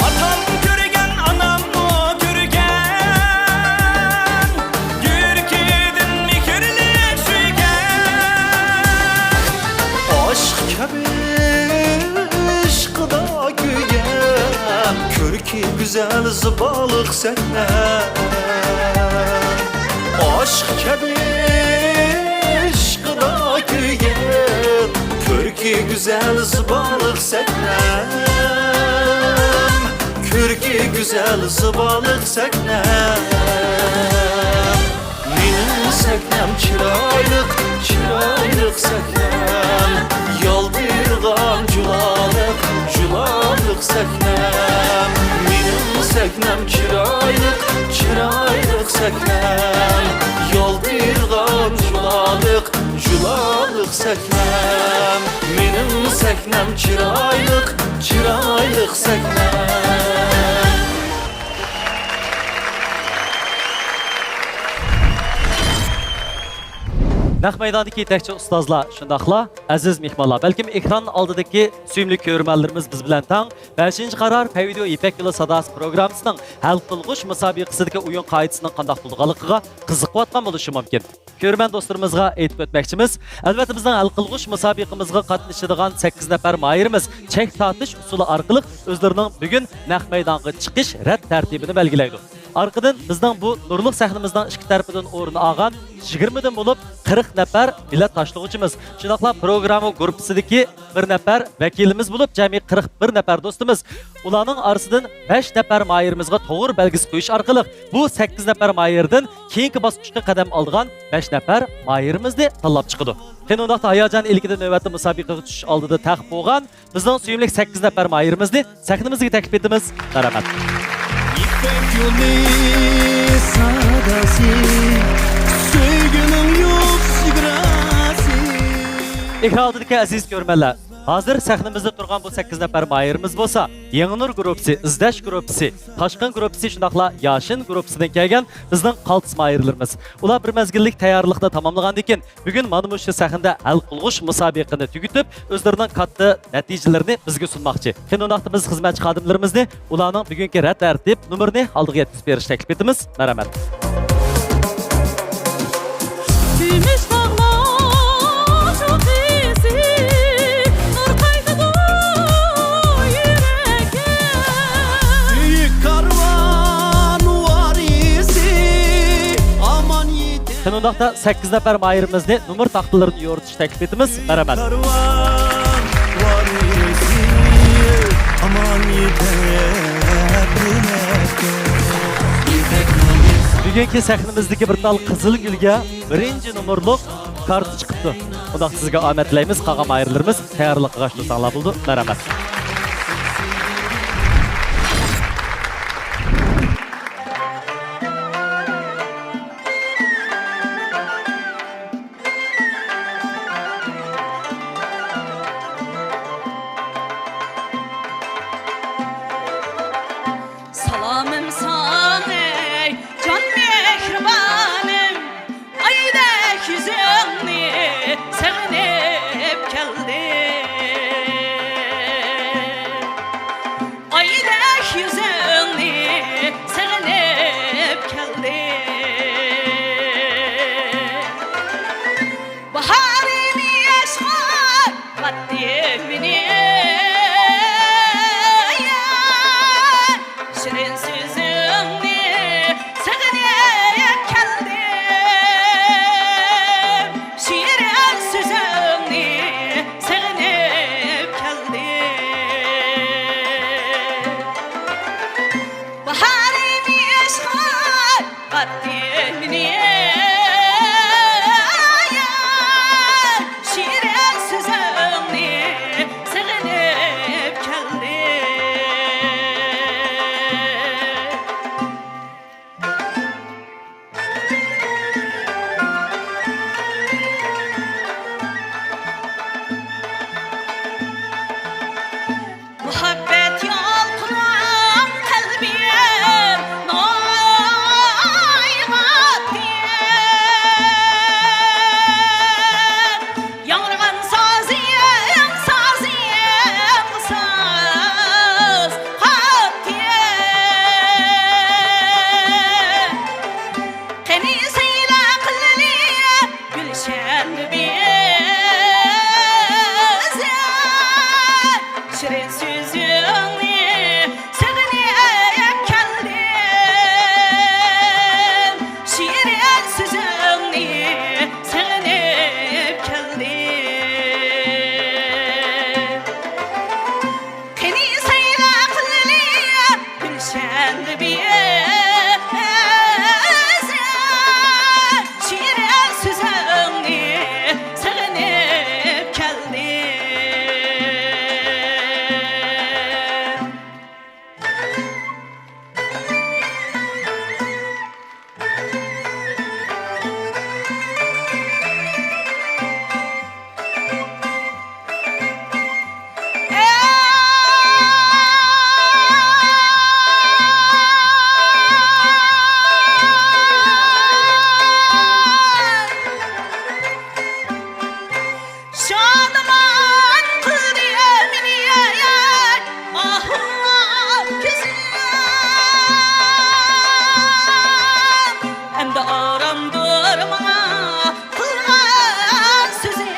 ئاتام كۆرگەن، ئاناممۇ كۆرگەن، يۈرىكىدىن مېھىرلىك سۆيگەن. ئاشىق كەبى ئىشقىدا كۆيگەن، كۆركى گۈزەل زىبالىق سەھنەم. ئاشىق كەبى ئىشقىدا كۆيگەن، كۆركى گۈزەل زىبالىق سەھنەم. كۆركى گۈزەل زىبالىق سەھنەم. مېنىڭ سەھنەم چىرايلىق، چىرايلىق سەھنەم، يالتىرىغان جۇلالىق، جۇلالىق سەھنەم. مېنىڭ سەھنەم چىرايلىق، چىرايلىق سەھنەم، يالتىرىغان جۇلالىق، جۇلالىق سەھنەم. مېنىڭ سەھنەم چىرايلىق، چىرايلىق سەھنەم. نەق مەيداندىكى يېتەكچى ئۇستازلار، شۇنداقلا ئەزىز مېھمانلار، بەلكىم ئېكران ئالدىدىكى سۆيۈملۈك كۆرۈرمەنلىرىمىز بىز بىلەن تەڭ بەشىنچى قارار پەيۋىدىيو يىپەك يولى ساداسى پروگراممىسىنىڭ ھەل قىلغۇچ مۇسابىقىسىدىكى ئويۇن قائىدىسىنىڭ قانداق بولىدىغانلىقىغا قىزىقىۋاتقان بولۇشى مۇمكىن. كۆرۈرمەن دوستلىرىمىزغا ئېيتىپ ئۆتمەكچىمىز، ئەلۋەتتە، بىزنىڭ ھەل قىلغۇچ مۇسابىقىمىزغا قاتنىشىدىغان سەككىز نەپەر ماھىرىمىز چەك تارتىش ئۇسۇلى ئارقىلىق ئۆزلىرىنىڭ بۈگۈن نەق مەيدانغا چىقىش رەت تەرتىپىنى بەلگىلەيدۇ. ئارقىدىن بىزنىڭ بۇ نۇرلۇق سەھنىمىزنىڭ ئىككى تەرىپىدىن ئورۇن ئالغان يىگىرمىدىن بولۇپ قىرىق نەپەر بېلەت تاشلىغۇچىمىز، شۇنداقلا پروگرامما گۇرۇپپىسىدىكى بىر نەپەر ۋەكىلىمىز بولۇپ، جەمئىي قىرىق بىر نەپەر دوستىمىز ئۇلارنىڭ ئارىسىدىن بەش نەپەر ماھىرىمىزغا توغرا بەلگىسى قويۇش ئارقىلىق بۇ سەككىز نەپەر ماھىردىن كېيىنكى باسقۇچقا قەدەم ئالىدىغان بەش نەپەر ماھىرىمىزنى تاللاپ چىقىدۇ. قېنى، ئۇنداقتا ھاياجان ئىلكىدە نۆۋەتتە مۇسابىقىگە چۈشۈش ئالدىدا تەقىب بولغان بىزنىڭ سۆيۈملۈك سەككىز نەپەر ماھىرىمىزنى سەھنىمىزگە تەكلىپ ئېتىمىز. مەرھەمەت. يىپەك يولى ساداسى، سۆيگۈنىڭ يوق چېگراسى. ئېكران ئالدىدىكى ئەزىز كۆرۈرمەنلەر، ھازىر سەھنىمىزدە تۇرغان بۇ سەككىز نەپەر ماھىرىمىز بولسا، يېڭىنۇر گۇرۇپپىسى، ئىزدەش گۇرۇپپىسى، تاشقىن گۇرۇپپىسى، شۇنداقلا ياشىن گۇرۇپپىسىدىن كەلگەن بىزنىڭ قالتىس ماھىرلىرىمىز. ئۇلار بىر مەزگىللىك تەييارلىقنى تاماملىغاندىن كېيىن، بۈگۈن مانا مۇشۇ سەھنىدە ھەل قىلغۇچ مۇسابىقىنى تۈگىتىپ، ئۆزلىرىنىڭ كاتتا نەتىجىلىرىنى بىزگە سۇنماقچى. قېنى، ئۇنداقتا بىز خىزمەتچى خادىملىرىمىزنى ئۇلارنىڭ بۈگۈنكى رەت تەرتىپ نومۇرىنى ئالدىغا يەتكۈزۈپ بېرىشنى تەكلىپ ئېتىمىز. مەرھەمەت. كۈمۈش تاغلار چوققىسى، نۇر قايتىدۇ يۈرەككە. شۇنداقتا سەككىز نەپەر ماھىرىمىزنى نومۇر تاختىلىرىنى يورۇتۇشقا تەكلىپ ئېتىمىز. مەرھەمەت. بۈگۈنكى سەھنىمىزدىكى بىر تال قىزىل گۈلگە بىرىنچى نومۇرلۇق كارتا چىقىپتۇ. ئۇنداق سىزگە ئامەت تىلەيمىز، قالغان ماھىرلىرىمىز تەييارلىق قىلغاچ تۇرساڭلار بولىدۇ. مەرھەمەت. سالامىم ساڭا، جان مېھرىبانىم، ئايدەك يۈزۈڭنى سېغىنىپ كەلدىم. ئايدەك يۈزۈڭنى سېغىنىپ كەلدىم. باھارىم ياشقا پاتتى مېنى، شېرىن سۆزۈڭنى سېغىنىپ كەلدىم. شېرىن سۆزۈڭنى سېغىنىپ كەلدىم. باھارىم ياشقا پاتتى مېنى، شېرىن سۆزۈڭنى سېغىنىپ كەلدىم. مۇھەببەت يالقۇنۇڭ قەلبىمنى ئويغاتتى. ياڭرىغان سازىڭ، سازىڭ ساز قاتتى. قېنى سەيلە قىللى گۈلشەن بىز، شېرىن سۆزۈڭنى سېغىنىپ كەلدىم. شېرىن سۆزۈڭنى سېغىنىپ كەلدىم. قېنى سەيلە قىللى گۈلشەن بىز، شېرىن سۆزۈڭنى سېغىنىپ كەلدىم. شادىمان قىلدى مېنى ئاھ كۆزۈڭ، ئەمدى ئارامدۇر ماڭا قىلغان سۆزۈڭ.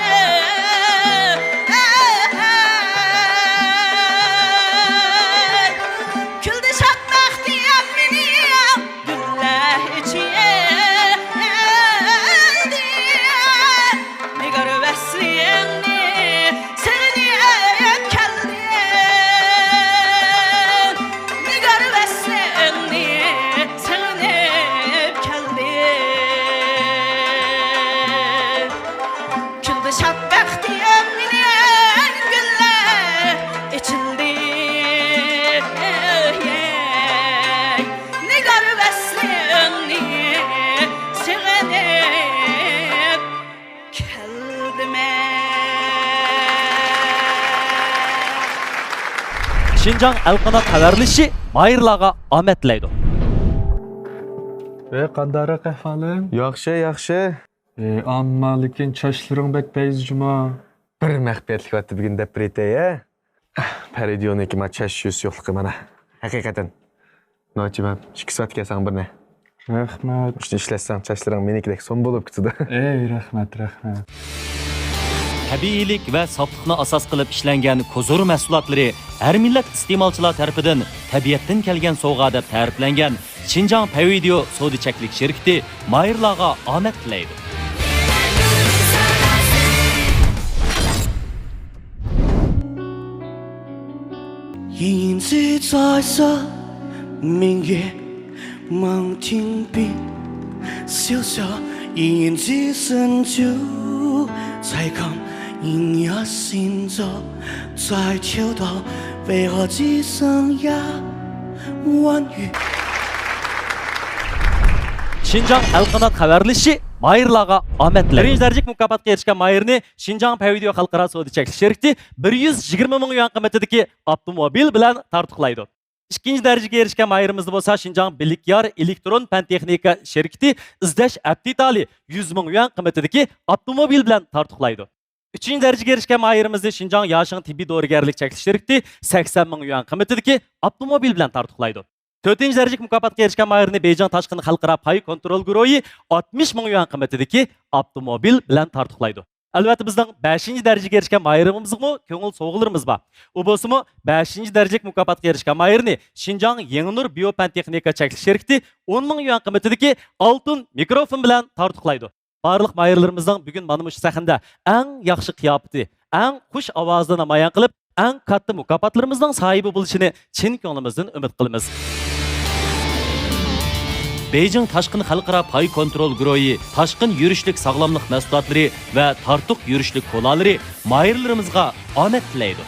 كۈلدى شاد بەختىم مېنى گۈللەر ئېچىلدى. نىگار ۋەسلىڭنى سېغىنىپ كەلدىم. نىگار ۋەسلىڭنى سېغىنىپ كەلدىم. كۈلدى شاد بەختىم مېنىڭ گۈللەر ئېچىلدى. نىگار ۋەسلىڭنى سېغىنىپ كەلدىمەن. شىنجاڭ ئەلقانات خەۋەرلىشىشى ماھىرلارغا ئامەت تىلەيدۇ. ئەي، قانداقراق ئەھۋالىڭ؟ ياخشى، ياخشى. ئەي، ئەمما لېكىن چاچلىرىڭ بەك پەيزى جۇما. بىر مەخپىيەتلىك ۋەتتى بۈگۈن دەپ بېرىتەي، ھە؟ پەرىدىيونىڭكى ما چاچ يۈسى يوقلۇقى مانا. ھەقىقەتەن. نوچىمەم، ئىككى سائەت كەلسەڭ بىرنى. رەھمەت. شۇنى ئىشلەتسەڭ چاچلىرىڭ مېنىڭكىدەك سوم بولۇپ كېتىدۇ. ئەي، رەھمەت، رەھمەت. تەبىئىيلىك ۋە ساپلىقنى ئاساس قىلىپ ئىشلەنگەن كوزۇر مەھسۇلاتلىرى ھەر مىللەت ئىستېمالچىلار تەرىپىدىن تەبىئەتتىن كەلگەن سوۋغا دەپ تەرىپلەنگەن شىنجاڭ پەيۋىدېئو سودا چەكلىك شىركىتى ماھىرلارغا ئامەت تىلەيدۇ. 银子在射，明月望天边，小小影子深处，才看隐约星座，在秋到北河之上呀，弯月。 شىنجاڭ ئەلقانات خەۋەرلىشىشى ماھىرلارغا ئامەت تىلەيدۇ. بىرىنچى دەرىجىلىك مۇكاپاتقا ئېرىشكەن ماھىرنى شىنجاڭ پەيۋىدېئو خەلقئارا سودا چەكلىك شىركىتى بىر يۈز يىگىرمە مىڭ يۈەن قىممىتىدىكى ئاپتوموبىل بىلەن تارتۇقلايدۇ. ئىككىنچى دەرىجىگە ئېرىشكەن ماھىرىمىزنى بولسا شىنجاڭ بىلىكيار ئېلېكترون پەن تېخنىكا شىركىتى ئىزدەش ئەپتىتالى يۈز مىڭ يۈەن قىممىتىدىكى ئاپتوموبىل بىلەن تارتۇقلايدۇ. ئۈچىنچى دەرىجىگە ئېرىشكەن ماھىرىمىزنى شىنجاڭ ياشىڭ تېببىي دورىگەرلىك چەكلىك شىركىتى سەكسەن مىڭ يۈەن قىممىتىدىكى ئاپتوموبىل بىلەن تارتۇقلايدۇ. تۆتىنچى دەرىجىلىك مۇكاپاتقا ئېرىشكەن ماھىرنى بېيجىڭ تاشقىن خەلقئارا پاي كونترول گۇرۇھى ئاتمىش مىڭ يۈەن قىممىتىدىكى ئاپتوموبىل بىلەن تارتۇقلايدۇ. ئەلۋەتتە، بىزنىڭ بەشىنچى دەرىجىگە ئېرىشكەن ماھىرىمىزغىمۇ كۆڭۈل سوۋغىلىرىمىز بار. ئۇ بولسىمۇ، بەشىنچى دەرىجىلىك مۇكاپاتقا ئېرىشكەن ماھىرنى شىنجاڭ يېڭىنۇر بىيو پەن تېخنىكا چەكلىك شىركىتى ئون مىڭ يۈەن قىممىتىدىكى ئالتۇن مىكروفون بىلەن تارتۇقلايدۇ. بارلىق ماھىرلىرىمىزنىڭ بۈگۈن مانا مۇشۇ سەھنىدە ئەڭ ياخشى قىياپىتى، ئەڭ خۇش ئاۋازىنى نامايان قىلىپ، ئەڭ كاتتا مۇكاپاتلىرىمىزنىڭ ساھىبى بولۇشىنى چىن كۆڭلىمىزدىن ئۈمىد قىلىمىز. بېيجىڭ تاشقىن خەلقئارا پاي كونترول گۇرۇھى تاشقىن يۈرۈشلۈك ساغلاملىق مەھسۇلاتلىرى ۋە تارتۇق يۈرۈشلۈك كولالىرى ماھىرلىرىمىزغا ئامەت تىلەيدۇ.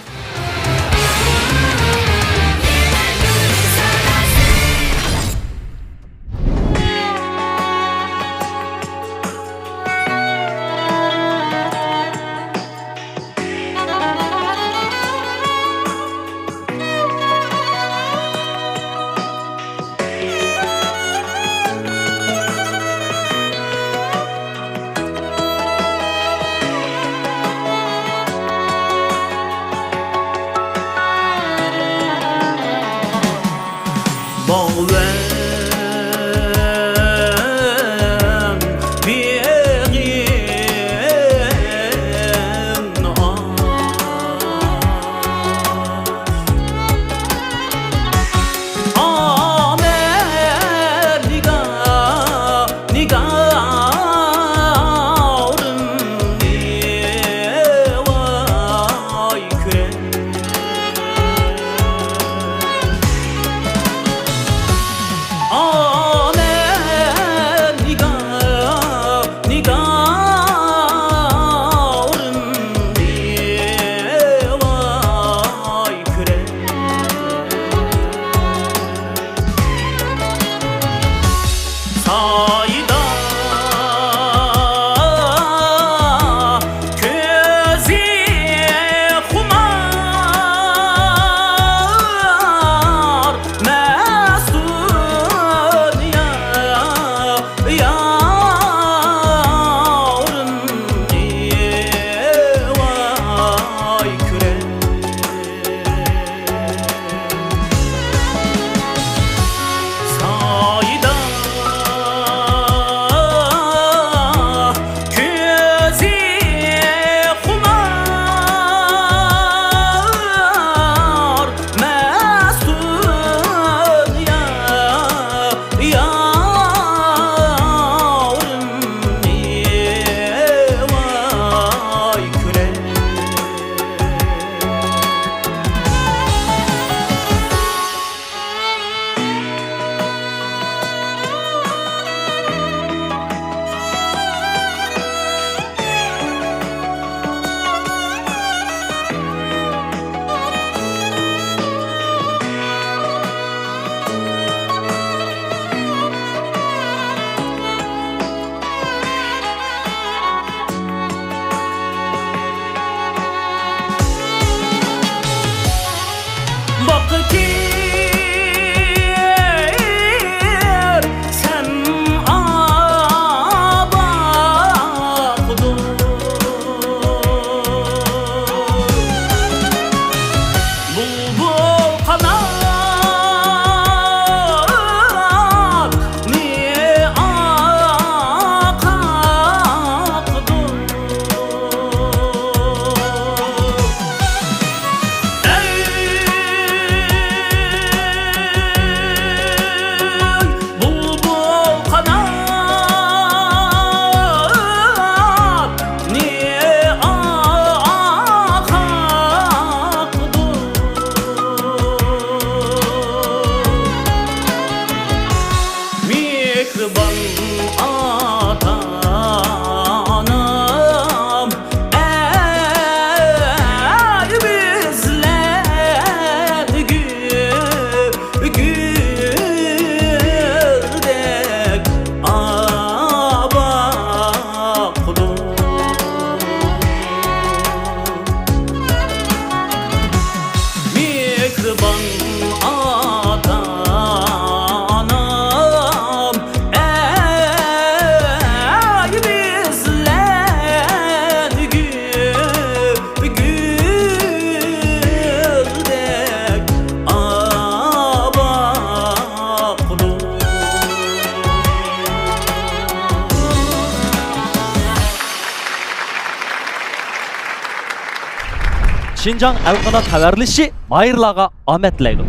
شىنجاڭ ئەلقانات خەۋەرلىشىشى ماھىرلارغا ئامەت تىلەيدۇ.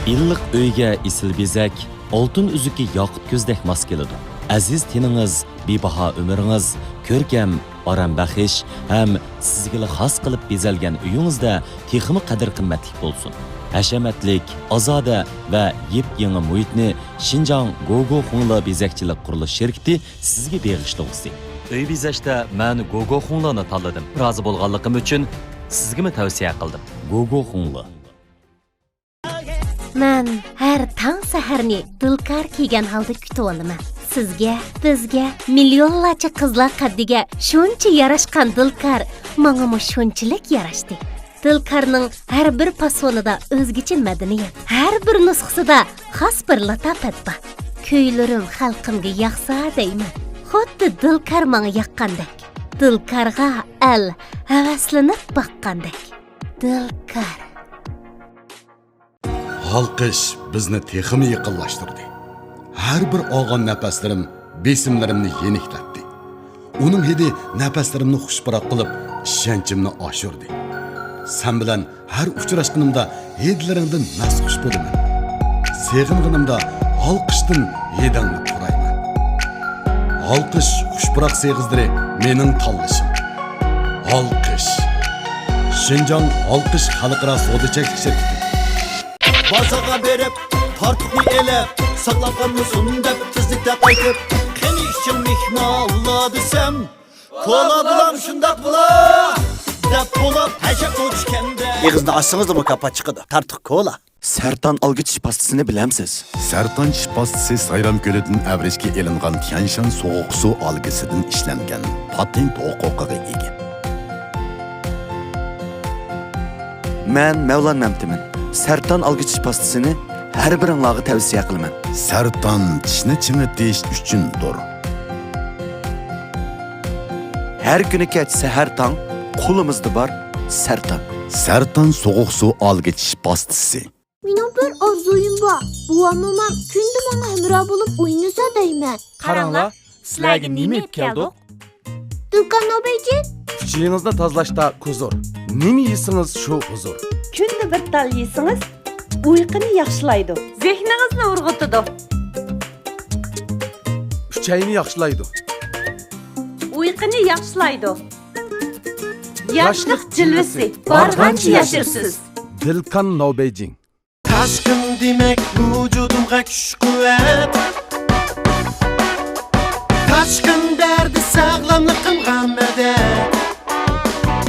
ئىللىق ئۆيگە ئېسىل بېزەك، ئالتۇن ئۈزۈكى ياقۇت كۆزدەك ماس كېلىدۇ. ئەزىز تېنىڭىز، بىباھا ئۆمرىڭىز، كۆركەم، ئارام بەخش ھەم سىزگىلا خاس قىلىپ بېزەلگەن ئۆيىڭىزدە تېخىمۇ قەدىر-قىممەتلىك بولسۇن. ھەشەمەتلىك، ئازادە ۋە يېپيېڭى مۇھىتنى شىنجاڭ گوگو خۇڭلې بېزەكچىلىك قۇرۇلۇش شىركىتى سىزگە بېغىشلىغۇسى. ئۆي بېزەشتە مەن گوگو خۇڭلېنى تاللىدىم. رازى بولغانلىقىم ئۈچۈن سىزگىمۇ تەۋسىيە قىلدىم. گوگو خۇڭلې. مەن ھەر تاڭ سەھەرنى دىلكار كىيگەن ھالدا كۈتۈۋالىمەن. سىزگە، بىزگە، مىليونلارچە قىزلار قەددىگە شۇنچە ياراشقان دىلكار ماڭىمۇ شۇنچىلىك ياراشتى. دىلكارنىڭ ھەر بىر پاسونىدا ئۆزگىچە مەدەنىيەت، ھەر بىر نۇسخىسىدا خاس بىر لاتاپەت بار. كۈيلىرىم خەلقىمگە ياقسا دەيمەن، خۇددى دىلكار ماڭا ياققاندەك، دىلكارغا ئەل ھەۋەسلىنىپ باققاندەك. دىلكار. ھالقىش بىزنى تېخىمۇ يېقىنلاشتۇردى. ھەر بىر ئالغان نەپەسلىرىم بېسىملىرىمنى يېنىكلەتتى. ئۇنىڭ ھىدى نەپەسلىرىمنى خۇش پۇراق قىلىپ، ئىشەنچىمنى ئاشۇردى. سەن بىلەن ھەر ئۇچراشقىنىمدا ھىدلىرىڭدىن مەستخۇش بولىمەن. سېغىنغىنىمدا ھالقىشتىن ھىدىڭنى پۇرايمەن. ھالقىش خۇش پۇراق سېغىزلىرى مېنىڭ تاللىشىم. ھالقىش. شىنجاڭ ھالقىش خەلقئارا سودا چەكلىك شىركىتى. بازارغا بېرىپ، تارتۇقنى ئېلىپ، ساقلاپ قالمىسۇن دەپ تېزلىكتە قايتىپ، قېنى ئىچىڭ مېھمانلار دېسەم، كولا بولام شۇنداق بولا دەپ بولۇپ ھەشەپ ئۇچكەندە. ئېغىزنى ئاچسىڭىزلا مۇكاپات چىقىدۇ. تارتۇق كولا. سەرطان ئالگىچىش پاستىسىنى بىلەمسىز؟ سەرطان چىش پاستىسى سايرام كۆلىدىن ئەۋرىشكە ئېلىنغان تيەنشان سوغۇق سۇ ئالگىسىدىن ئىشلەنگەن، پاتېنت ھوقۇقىغا ئىگە. مەن مەۋلان مەمتىمىن. سەرطان ئالگىچىش پاستىسىنى ھەر بىرىڭلارغا تەۋسىيە قىلىمەن. سەرطان چىشنى چىڭىتىش ئۈچۈندۇر. ھەر كۈنى كەچ سەھەر تاڭ قولىمىزدا بار سەرتان. سەرتان سوغۇق سۇ ئالگىچىش پاستىسى. مېنىڭ بىر ئارزۇيۇم بار. بوۋام، مومام كۈندە ماڭا ھەمراھ بولۇپ ئوينىسا دەيمەن. قاراڭلار، سىلەرگە نېمە ئېلىپ كەلدۇق؟ دۇكان نوبەيجىن. ئۈچىيىڭىزنى تازىلاشتا كۇزۇر. نېمە يېسىڭىز، شۇ ھۇزۇر. كۈندە بىر تال يېسىڭىز، ئۇيقۇنى ياخشىلايدۇ. زېھنىڭىزنى ئۇرغۇتىدۇ. ئۈچەينى ياخشىلايدۇ. ئۇيقۇنى ياخشىلايدۇ. ياشلىق جىلۋىسى بارغانچە ياشىرىسىز. دىلكان نوبەيجىڭ. تاشقىن دېمەك ۋۇجۇدۇمغا كۈچ-قۇۋۋەت. تاشقىن بەردى ساغلاملىقىمغا مەدەت.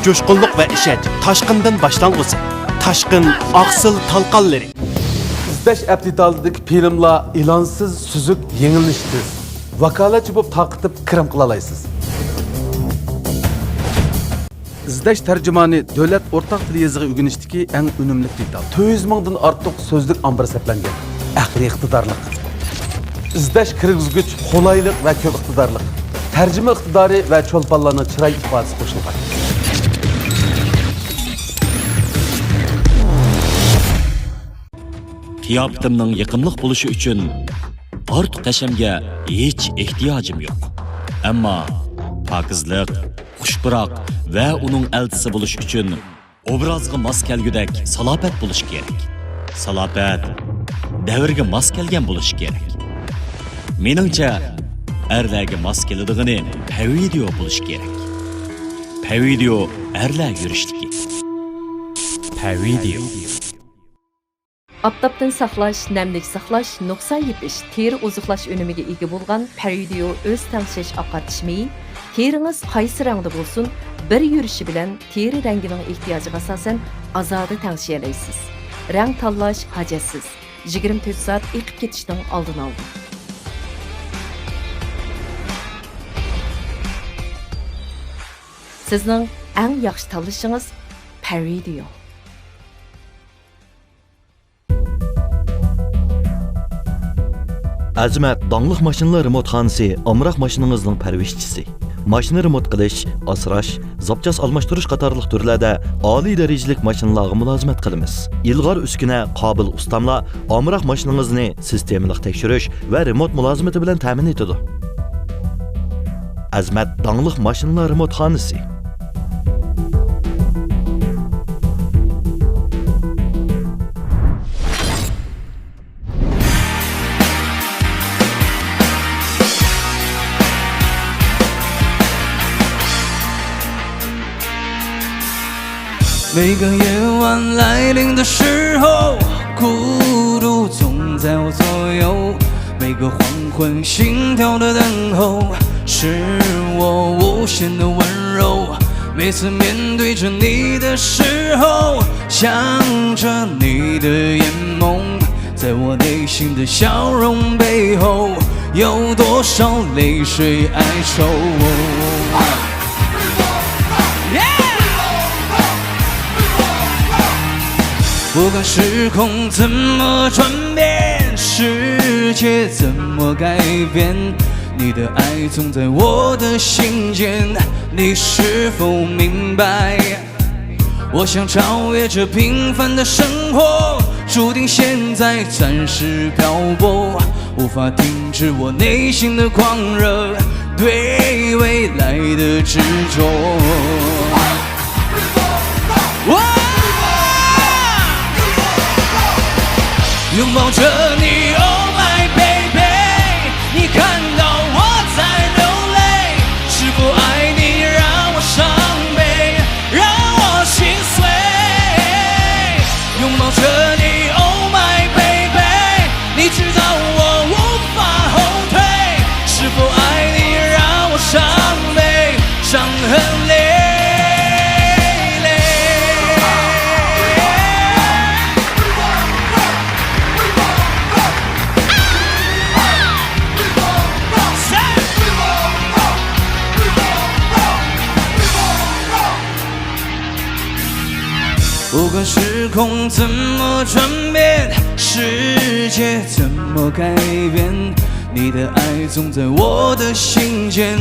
جۇشقۇنلۇق ۋە ئىشەنچ تاشقىندىن باشلانغۇسى. تاشقىن ئاقسىل تالقانلىرى. ئىزدەش ئەپ دېتالىدىكى فىلىملار ئېلانسىز، سۈزۈك، يېڭىلىنىشى تېز. ۋاكالەتچى بولۇپ تارقىتىپ كىرىم قىلالايسىز. ئىزدەش تەرجىمانى دۆلەت ئورتاق تىل يېزىقى ئۆگىنىشتىكى ئەڭ ئۈنۈملۈك دېتال. تۆت يۈز مىڭدىن ئارتۇق سۆزلۈك ئامبىرى سەپلەنگەن. ئەقلىي ئىقتىدارلىق. ئىزدەش كىرگۈزگۈچ قولايلىق ۋە كۆپ ئىقتىدارلىق. تەرجىمە ئىقتىدارى ۋە چولپانلارنىڭ چىراي ئىپادىسى قوشۇلغان. قىياپىتىمنىڭ يېقىملىق بولۇشى ئۈچۈن ئارتۇق ھەشەمگە ھېچ ئېھتىياجىم يوق. ئەمما پاكىزلىق، خۇش پۇراق ۋە ئۇنىڭ ئەلچىسى بولۇش ئۈچۈن ئوبرازغا ماس كەلگۈدەك سالاپەت بولۇش كېرەك. سالاپەت دەۋرگە ماس كەلگەن بولۇشى كېرەك. مېنىڭچە، ئەرلەرگە ماس كېلىدىغىنى پەۋىدىيو بولۇشى كېرەك. پەۋىدىيو ئەرلەر يۈرۈشلۈكى. پەۋىدىيو. ئاپتاپتىن ساقلاش، نەملىك ساقلاش، نۇقسان يېپىش، تېرە ئوزۇقلاش ئۈنۈمىگە ئىگە بولغان پەرىدىيو ئۆز تەڭشەش ئاقارتىش مېيى. تېرىڭىز قايسى رەڭدە بولسۇن، بىر يۈرۈشى بىلەن تېرە رەڭگىنىڭ ئېھتىياجىغا ئاساسەن ئازادە تەڭشىيەلەيسىز. رەڭ تاللاش ھاجەتسىز. يىگىرمە تۆت سائەت ئېقىپ كېتىشنىڭ ئالدىنى ئالىدۇ. سىزنىڭ ئەڭ ياخشى تاللىشىڭىز پەرىدىيو. ئەزىمەت داڭلىق ماشىنىلار رېمونتخانىسى ئامراق ماشىنىڭىزنىڭ پەرۋىشچىسى. ماشىنا رېمونت قىلىش، ئاسراش، زاپچاس ئالماشتۇرۇش قاتارلىق تۈرلەردە ئالىي دەرىجىلىك ماشىنىلارغا مۇلازىمەت قىلىمىز. ئىلغار ئۈسكۈنە، قابىل ئۇستاملار ئامراق ماشىنىڭىزنى سىستېمىلىق تەكشۈرۈش ۋە رېمونت مۇلازىمىتى بىلەن تەمىن ئېتىدۇ. ئەزىمەت داڭلىق ماشىنىلار رېمونتخانىسى. 每个夜晚来临的时候，孤独总在我左右。每个黄昏，心跳的等候，是我无限的温柔。每次面对着你的时候，想着你的眼眸，在我内心的笑容背后，有多少泪水哀愁？不管时空怎么转变，世界怎么改变，你的爱总在我的心间。你是否明白？我想超越这平凡的生活，注定现在暂时漂泊，无法停止我内心的狂热，对未来的执着。哇！拥抱着你，Oh my baby，你看到我在流泪，是否爱你让我伤悲，让我心碎？拥抱着你，Oh my baby，你知道我无法后退，是否爱你让我伤悲，伤痕累累？不管时空怎么转变，世界怎么改变，你的爱总在我的心间。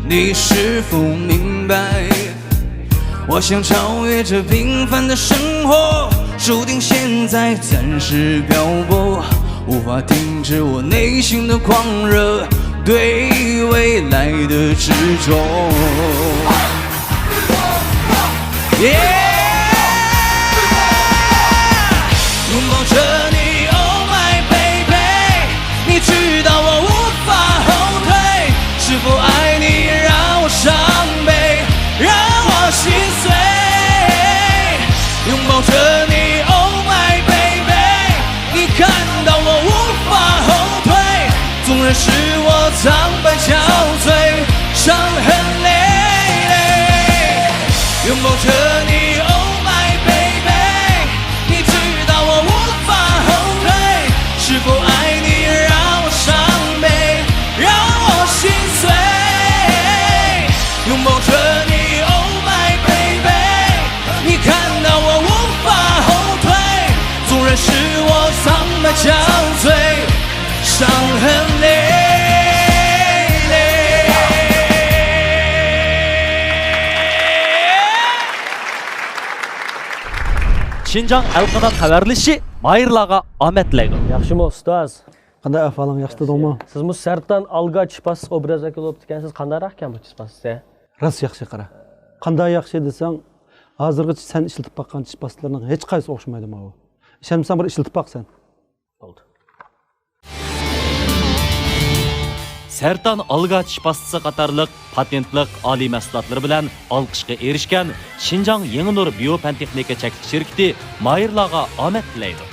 你是否明白？我想超越这平凡的生活，注定现在暂时漂泊，无法停止我内心的狂热，对未来的执着。Yeah！拥抱着你，Oh my baby，你知道我无法后退，是否爱你让我伤悲，让我心碎？拥抱着你，Oh my baby，你看到我无法后退，纵然是我苍白憔悴，伤痕累累。拥抱着你，Oh my baby，你知道我无法后退，是否爱你让我伤悲，让我心碎？拥抱着你，Oh my baby，你看到我无法后退，纵然是我苍白憔悴，伤痕累累。شىنجاڭ ئەلقانات خەۋەرلىشىشى ماھىرلارغا ئامەت تىلەيدۇ. ياخشىمۇ ئۇستاز؟ قانداق ئەھۋالىڭ، ياخشى تۇردۇڭمۇ؟ سىزمۇ سەرتان ئالگاچ پاس ئوبرازى بولۇپتىكەنسىز، قانداقراق ئىكەن بۇ چىپاس؟ راست ياخشى قارا. قانداق ياخشى دېسەڭ، ھازىرغىچە سەن ئىشلىتىپ باققان چىپاسلىرىنىڭ ھېچقايسىسى ئوخشىمايدۇ ماۋۇ. ئىشەنمىسەڭ بىر ئىشلىتىپ باق سەن. بولدى. سەرتان ئالگاچ پاستىسى قاتارلىق پاتېنتلىق ئالىي مەھسۇلاتلىرى بىلەن ئالقىشقا ئېرىشكەن شىنجاڭ يېڭى نۇر بىيو پەن تېخنىكا چەكلىك شىركىتى ماھىرلارغا ئامەت تىلەيدۇ.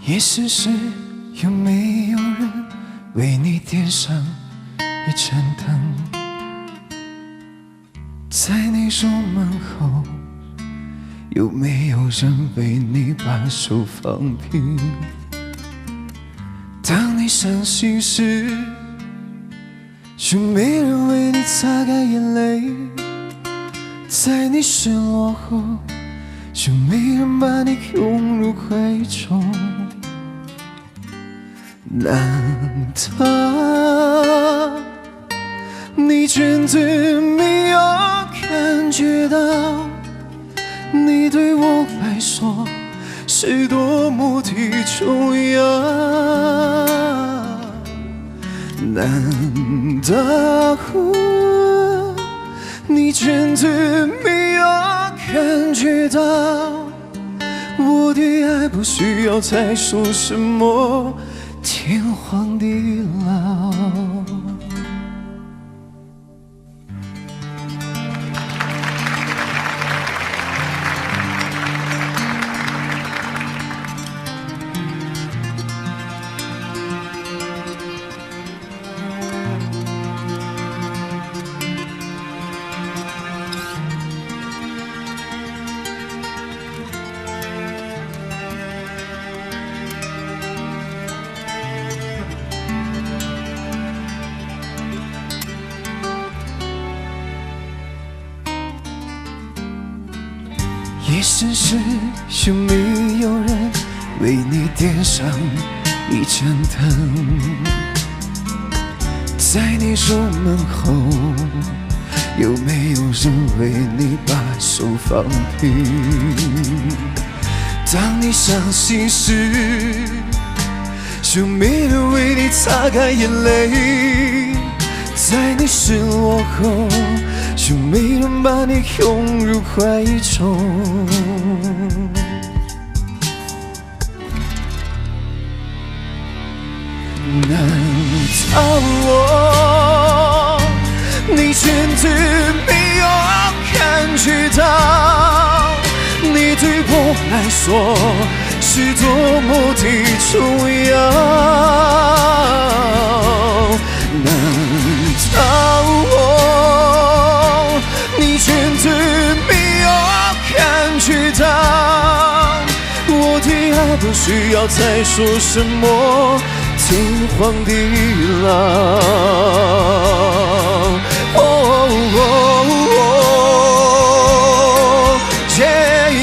也许是有没有人为你点上一盏灯，在你入梦后，有没有人为你把手放平？当你伤心时，有没人为你擦干眼泪？在你失落后，有没人把你拥入怀中？难道你真的没有感觉到你对我来说是多么的重要。难道你真的没有感觉到我的爱不需要再说什么天荒地老？ 夜深时，有没有人为你点上一盏灯？在你入梦后，有没有人为你把手放平？当你伤心时，有没有人为你擦干眼泪？在你失落后，有没有人把你拥入怀中？ 难道我，你真的没有感觉到，你对我来说是多么的重要？难道我，你真的没有感觉到？ 我的爱不需要再说什么天荒地老。哦，哦，哦，耶，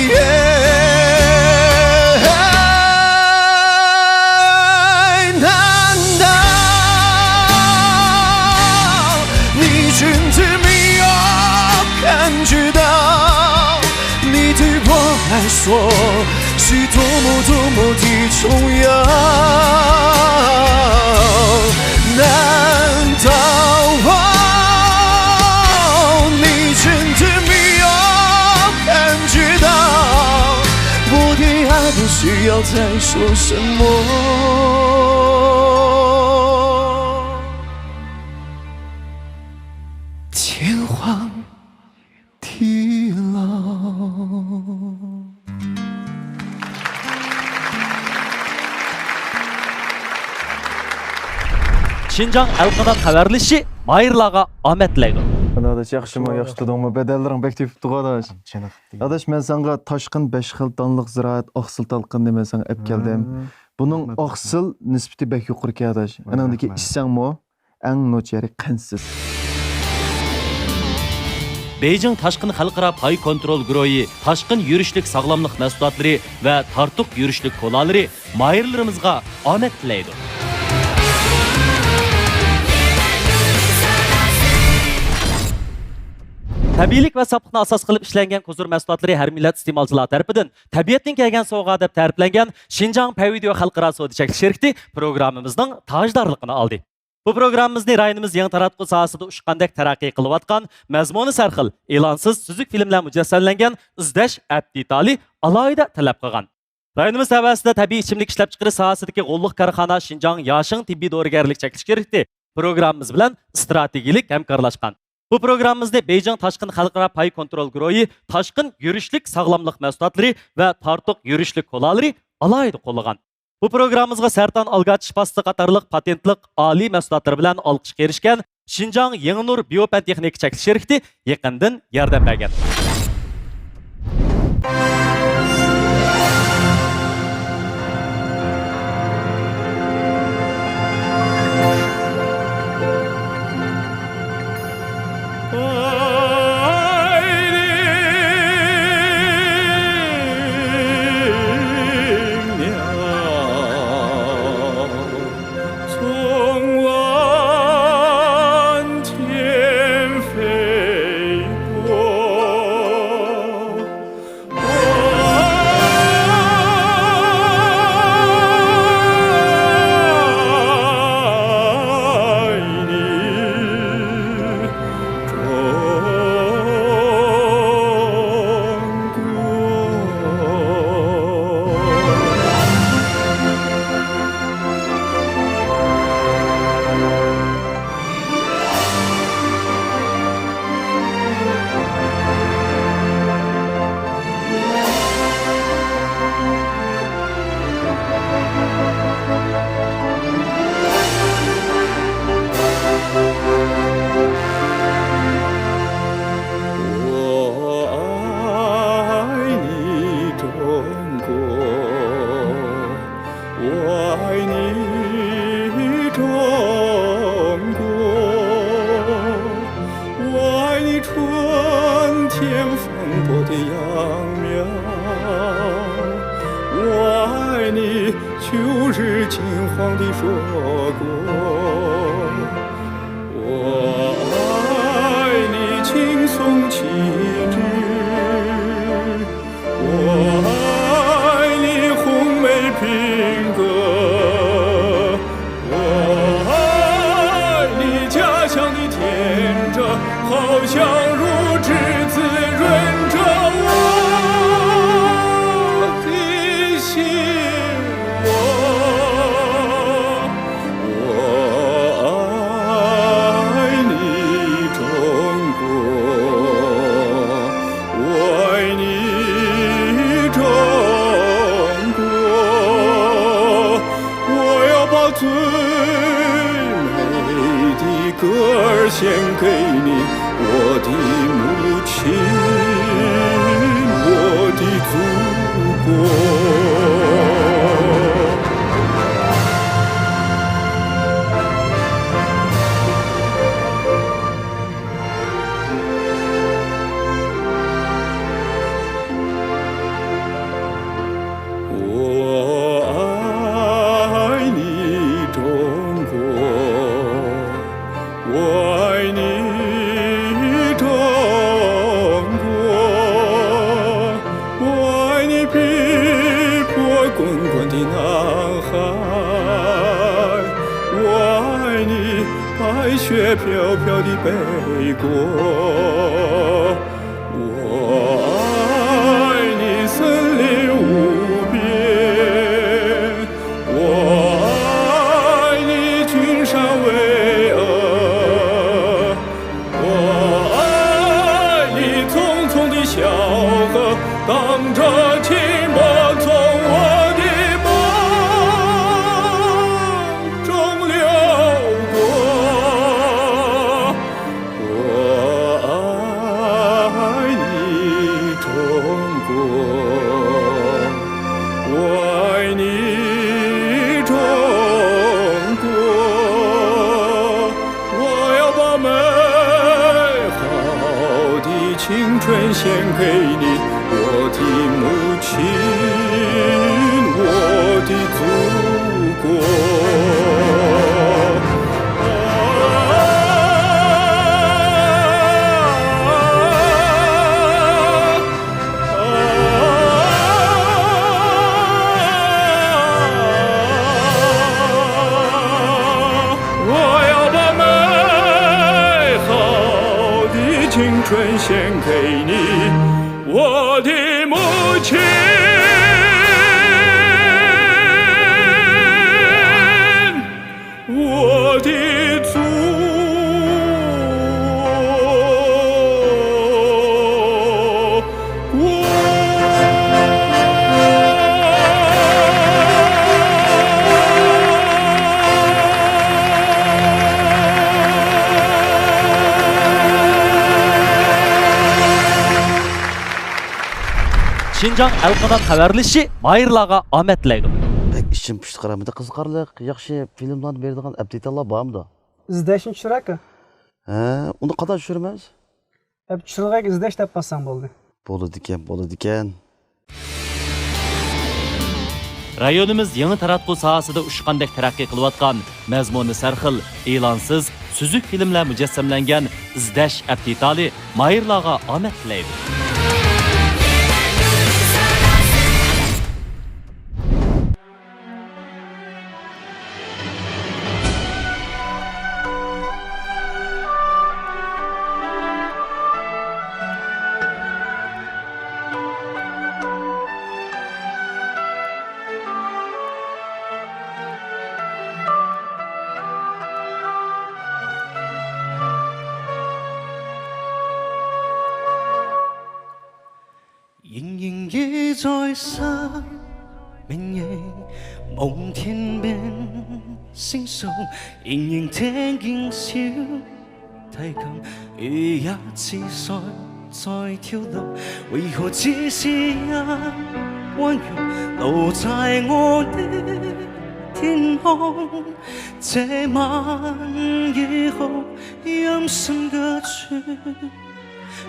耶。难道你真的没有感觉到？ 你对我来说是多么多么的重要。难道你真的没有感觉到我的爱不需要再说什么？天荒地老。 شىنجاڭ ئەلقانات خەۋەرلىشىشى ماھىرلارغا ئامەت تىلەيدۇ. ئاداش، ياخشىمۇ؟ ياخشى تۇردۇڭمۇ؟ بەدەنلىرىڭ بەك تېپىپتىغۇ، ئاداش. چېنىقىپتۇ. ئاداش، مەن ساڭا تاشقىن بەش خىل دانلىق زىرائەت ئاقسىل تالقىنىنى مەن ساڭا ئەپ كەلدىم. بۇنىڭ ئاقسىل نىسبىتى بەك يۇقىرىكەن، ئاداش. ئەنىڭدىكى ئىچسەڭمۇ، ئەڭ نوچىيەرى قەنتسىز. بېيجىڭ تاشقىن خەلقئارا پاي كونترول گۇرۇھى تاشقىن يۈرۈشلۈك ساغلاملىق مەھسۇلاتلىرى ۋە تارتۇق يۈرۈشلۈك كولالىرى ماھىرلىرىمىزغا ئامەت تىلەيدۇ. تەبىئىيلىك ۋە ساپلىقنى ئاساس قىلىپ ئىشلەنگەن كوزۇر مەھسۇلاتلىرى ھەر مىللەت ئىستېمالچىلار تەرىپىدىن تەبىئەتتىن كەلگەن سوۋغا دەپ تەرىپلەنگەن شىنجاڭ پەيۋىديو خەلقئارا سودا چەكلىك شىركىتى پروگراممىمىزنىڭ تاجدارلىقىنى ئالدى. بۇ پروگراممىمىزنى رايونىمىز يېڭى تاراتقۇ ساھەسىدە ئۇچقاندەك تەرەققىي قىلىۋاتقان، مەزمۇنى سەرخىل، ئېلانسىز سۈزۈك فىلىملەر مۇجەسسەملەنگەن ئىزدەش ئەپ دېتالى ئالاھىدە تەلەپ قىلغان. رايونىمىز تەۋەسىدە تەبىئىي ئىچىملىك ئىشلەپچىقىرىش ساھەسىدىكى غوللۇق كارخانا شىنجاڭ ياشىڭ تېببىي دورىگەرلىك چەكلىك شىركىتى پروگراممىمىز بىلەن ئىستراتېگىيىلىك ھەمكارلاشقان. بۇ پروگراممىمىزنى بېيجىڭ تاشقىن خەلقئارا پاي كونترول گۇرۇھى تاشقىن يۈرۈشلۈك ساغلاملىق مەھسۇلاتلىرى ۋە تارتۇق يۈرۈشلۈك كولالىرى ئالاھىدە قوللىغان. بۇ پروگراممىمىزغا سەرطان ئالگاچ پاستىسى قاتارلىق پاتېنتلىق ئالىي مەھسۇلاتلىرى بىلەن ئالقىشقا ئېرىشكەن شىنجاڭ يېڭى نۇر بىيو پەن تېخنىكا چەكلىك شىركىتى يېقىندىن ياردەم بەرگەن. 我爱你秋日金黄的硕果，我爱你青松气质，我爱你红梅品格。 我爱你家乡的田園，好像如此滋润着我的心窝。我爱你，中国。 我爱你，中国，我要把最美的歌儿献给你，我的母亲，我的祖国。 我爱你，中国，我爱你，中国，我爱你碧波滚滚的南海，我爱你白雪飘飘的北国。 我爱你森林无边，我爱你群山巍峨，我爱你葱葱的小河，淌着清波从我的梦中流过。 我爱你，中国，我爱你，中国，我要把美好的青春献给你，我的母亲，我的祖国。 我要把美好的青春献给你，我的母亲。 我的祖国。 شىنجاڭ ئەلقانات خەۋەرلىشىشى ماھىرلارغا ئامەت تىلەيدۇ. بەك ئىچىم پۇشتى قارا، مۇنداق قىزىقارلىق، ياخشى فىلىملارنى بېرىدىغان ئەپتىتاللار بارمىدۇ؟ ئىزدەشنى چۈشۈرەكە؟ ھە، ئۇنى قانداق چۈشۈرىمىز؟ ئەپ چۈشۈرگەك ئىزدەش دەپ باسساڭ بولدى. بولىدىكەن، بولىدىكەن. رايونىمىز يېڭى تاراتقۇ ساھەسىدە ئۇچقاندەك تەرەققىي قىلىۋاتقان، مەزمۇنى سەرخىل، ئېلانسىز، سۈزۈك فىلىملەر مۇجەسسەملەنگەن ئىزدەش ئەپتىتالى ماھىرلارغا ئامەت تىلەيدۇ.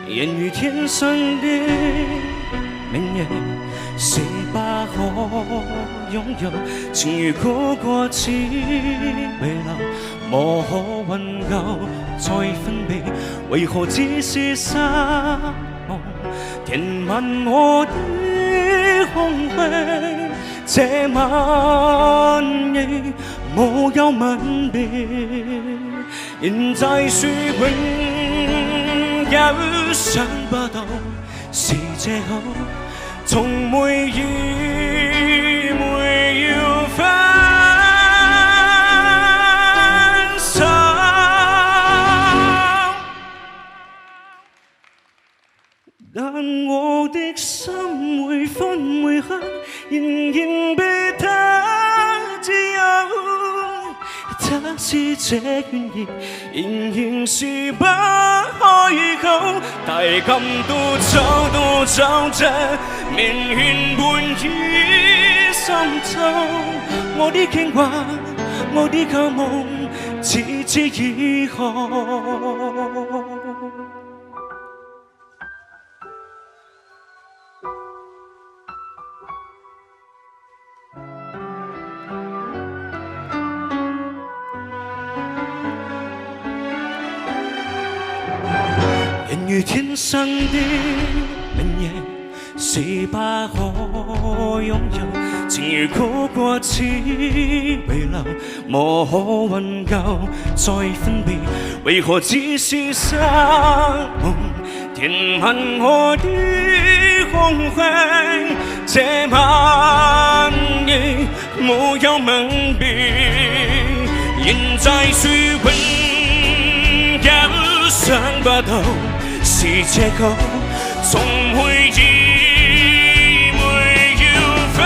人如天生的明月，是不可擁有。情如曲折似微流，無可挽救再分離，為何只是失望填滿我的空虛？這晚亦無有吻別。 現在說永久想不到是藉口，從未意會要分手。 但我的心每分每刻，仍然被他佔有。他是這願意，仍然是不開口。大感到找到找着，明顯本已心痛。我的牽掛，我的渴望，只知以後。 人如天生的明月，是不可擁有。情如曲折似微流，無可挽救再分別。為何只是失望填滿我的空虛？這晚亦 無有吻別。現在說永久想不到是藉口，從未意會要分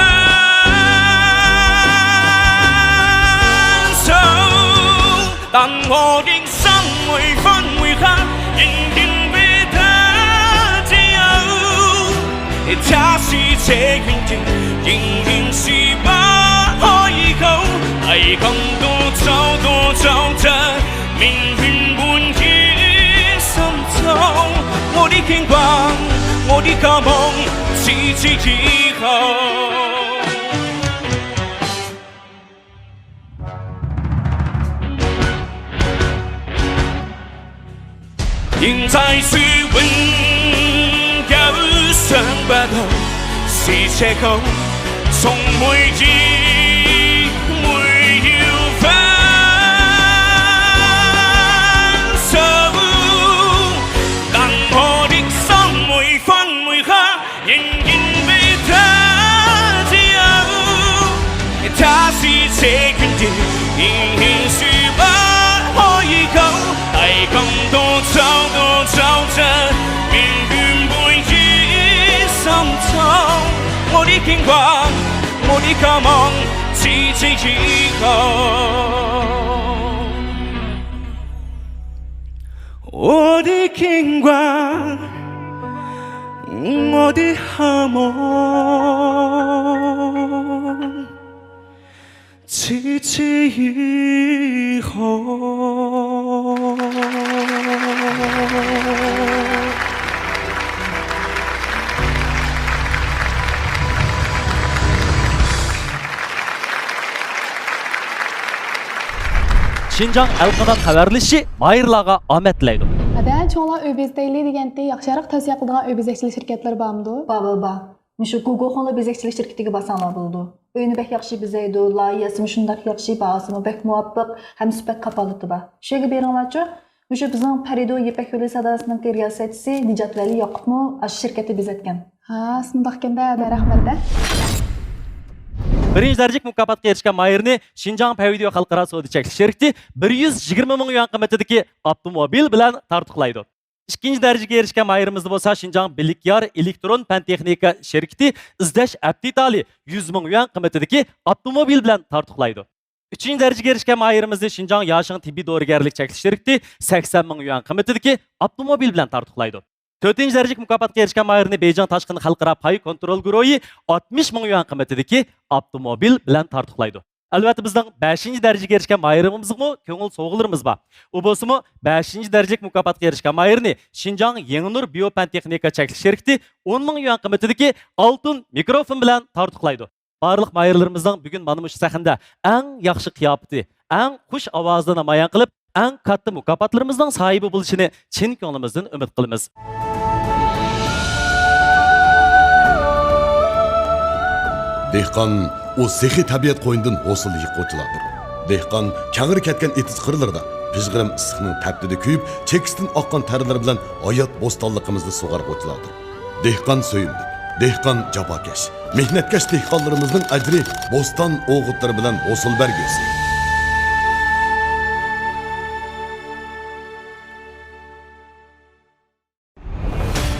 手。但我的心每分每刻，仍然被他佔有。 他是這願意，仍然是不開口。大感到找到找着，明顯本已心痛。我的牽掛，我的渴望，只知以後。 現在說永久想不到是藉口，從未意會要分手。但我的心每分每刻 仍然被他佔有。他是這願意，仍然是不開口。大感到找到找着，明顯本已心痛。我的牽掛，我的渴望，只知以後。 我的牽掛，我的渴望，只知以後。 شىنجاڭ ئەلقىدار خەۋەرلىشىشى ماھىرلارغا ئامەت تىلەيدۇ. ھەدە، چوڭلار ئۆي بېزىتەيلى دېگەنتى، ياخشىراق تەۋسىيە قىلىدىغان ئۆي بېزەكچىلىك شىركەتلىرى بارمىدۇ؟ بار، بار، بار. مۇشۇ گۇگو خۇڭلې بېزەكچىلىك شىركىتىگە بارساڭلار بولىدۇ. ئۆينى بەك ياخشى بېزەيدۇ، لايىھەسىمۇ شۇنداق ياخشى، باھاسىمۇ بەك مۇۋاپىق، ھەم سۈپەت كاپالىتى بار. شۇ يەرگە بېرىڭلارچۇ. مۇشۇ بىزنىڭ پەرىدۇ يىپەك يولى ساداسىنىڭكى رىياسەتچىسى نىجات ۋەلى ياقۇپمۇ ئاشۇ شىركەتتە بېزەتكەن. ھا، شۇنداقكەن-دە، ھەدە، رەھمەت-دە. بىرىنچى دەرىجىلىك مۇكاپاتقا ئېرىشكەن ماھىرنى شىنجاڭ پەيۋىديو خەلقئارا سودا چەكلىك شىركىتى بىر يۈز يىگىرمە مىڭ يۈەن قىممىتىدىكى ئاپتوموبىل بىلەن تارتۇقلايدۇ. ئىككىنچى دەرىجىگە ئېرىشكەن ماھىرىمىزنى بولسا شىنجاڭ بىلىكيار ئېلېكترون پەن تېخنىكا شىركىتى ئىزدەش ئەپتى ئىتالى يۈز مىڭ يۈەن قىممىتىدىكى ئاپتوموبىل بىلەن تارتۇقلايدۇ. ئۈچىنچى دەرىجىگە ئېرىشكەن ماھىرىمىزنى شىنجاڭ ياشىڭ تېببىي دورىگەرلىك چەكلىك شىركىتى سەكسەن مىڭ يۈەن قىممىتىدىكى ئاپتوموبىل بىلەن تارتۇقلايدۇ. تۆتىنچى دەرىجىلىك مۇكاپاتقا ئېرىشكەن ماھىرنى بېيجىڭ تاشقىن خەلقئارا پاي كونترول گۇرۇھى ئاتمىش مىڭ يۈەن قىممىتىدىكى ئاپتوموبىل بىلەن تارتۇقلايدۇ. ئەلۋەتتە، بىزنىڭ بەشىنچى دەرىجىگە ئېرىشكەن ماھىرىمىزغىمۇ كۆڭۈل سوۋغىلىرىمىز بار. ئۇ بولسىمۇ بەشىنچى دەرىجىلىك مۇكاپاتقا ئېرىشكەن ماھىرنى شىنجاڭ يېڭىنۇر بىيو پەن تېخنىكا چەكلىك شىركىتى ئون مىڭ يۈەن قىممىتىدىكى ئالتۇن مىكروفون بىلەن تارتۇقلايدۇ. بارلىق ماھىرلىرىمىزنىڭ بۈگۈن مانا مۇشۇ سەھنىدە ئەڭ ياخشى قىياپىتى، ئەڭ خۇش ئاۋازىنى نامايان قىلىپ، ئەڭ كاتتا مۇكاپاتلىرىمىزنىڭ ساھىبى بولۇشىنى چىن كۆڭلىمىزدىن ئۈمىد قىلىمىز. دېھقان ئۇ سېخىي تەبىئەت قوينىدىن ھوسۇل يىغقۇچىلاردۇر. دېھقان كەڭرى كەتكەن ئېتىز قىرلىرىدا پىژغىرىم ئىسسىقنىڭ تەپتىدە كۆيۈپ، چېكىسىدىن ئاققان تەرلىرى بىلەن ھايات بوستانلىقىمىزنى سۇغارغۇچىلاردۇر. دېھقان سۆيۈملۈك، دېھقان جاپاكەش، مېھنەتكەش دېھقانلىرىمىزنىڭ ئەجرى بوستان ئوغۇتلىرى بىلەن ھوسۇل بەرگۈسى.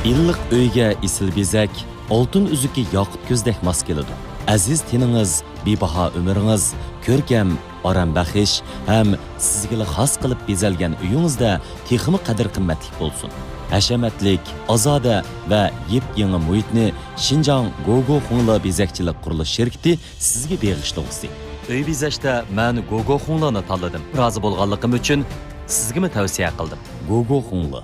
ئىللىق ئۆيگە ئېسىل بېزەك، ئالتۇن ئۈزۈكى ياقۇت كۆزدەك ماس كېلىدۇ. ئەزىز تېنىڭىز، بىباھا ئۆمرىڭىز، كۆركەم، ئارام بەخش ھەم سىزگىلا خاس قىلىپ بېزەلگەن ئۆيىڭىزدە تېخىمۇ قەدىر-قىممەتلىك بولسۇن. ھەشەمەتلىك، ئازادە ۋە يېپيېڭى مۇھىتنى شىنجاڭ گوگو خۇڭلې بېزەكچىلىك قۇرۇلۇش شىركىتى سىزگە بېغىشلىغۇسى. ئۆي بېزەشتە مەن گوگو خۇڭلېنى تاللىدىم. رازى بولغانلىقىم ئۈچۈن سىزگىمۇ تەۋسىيە قىلدىم. گوگو خۇڭلې.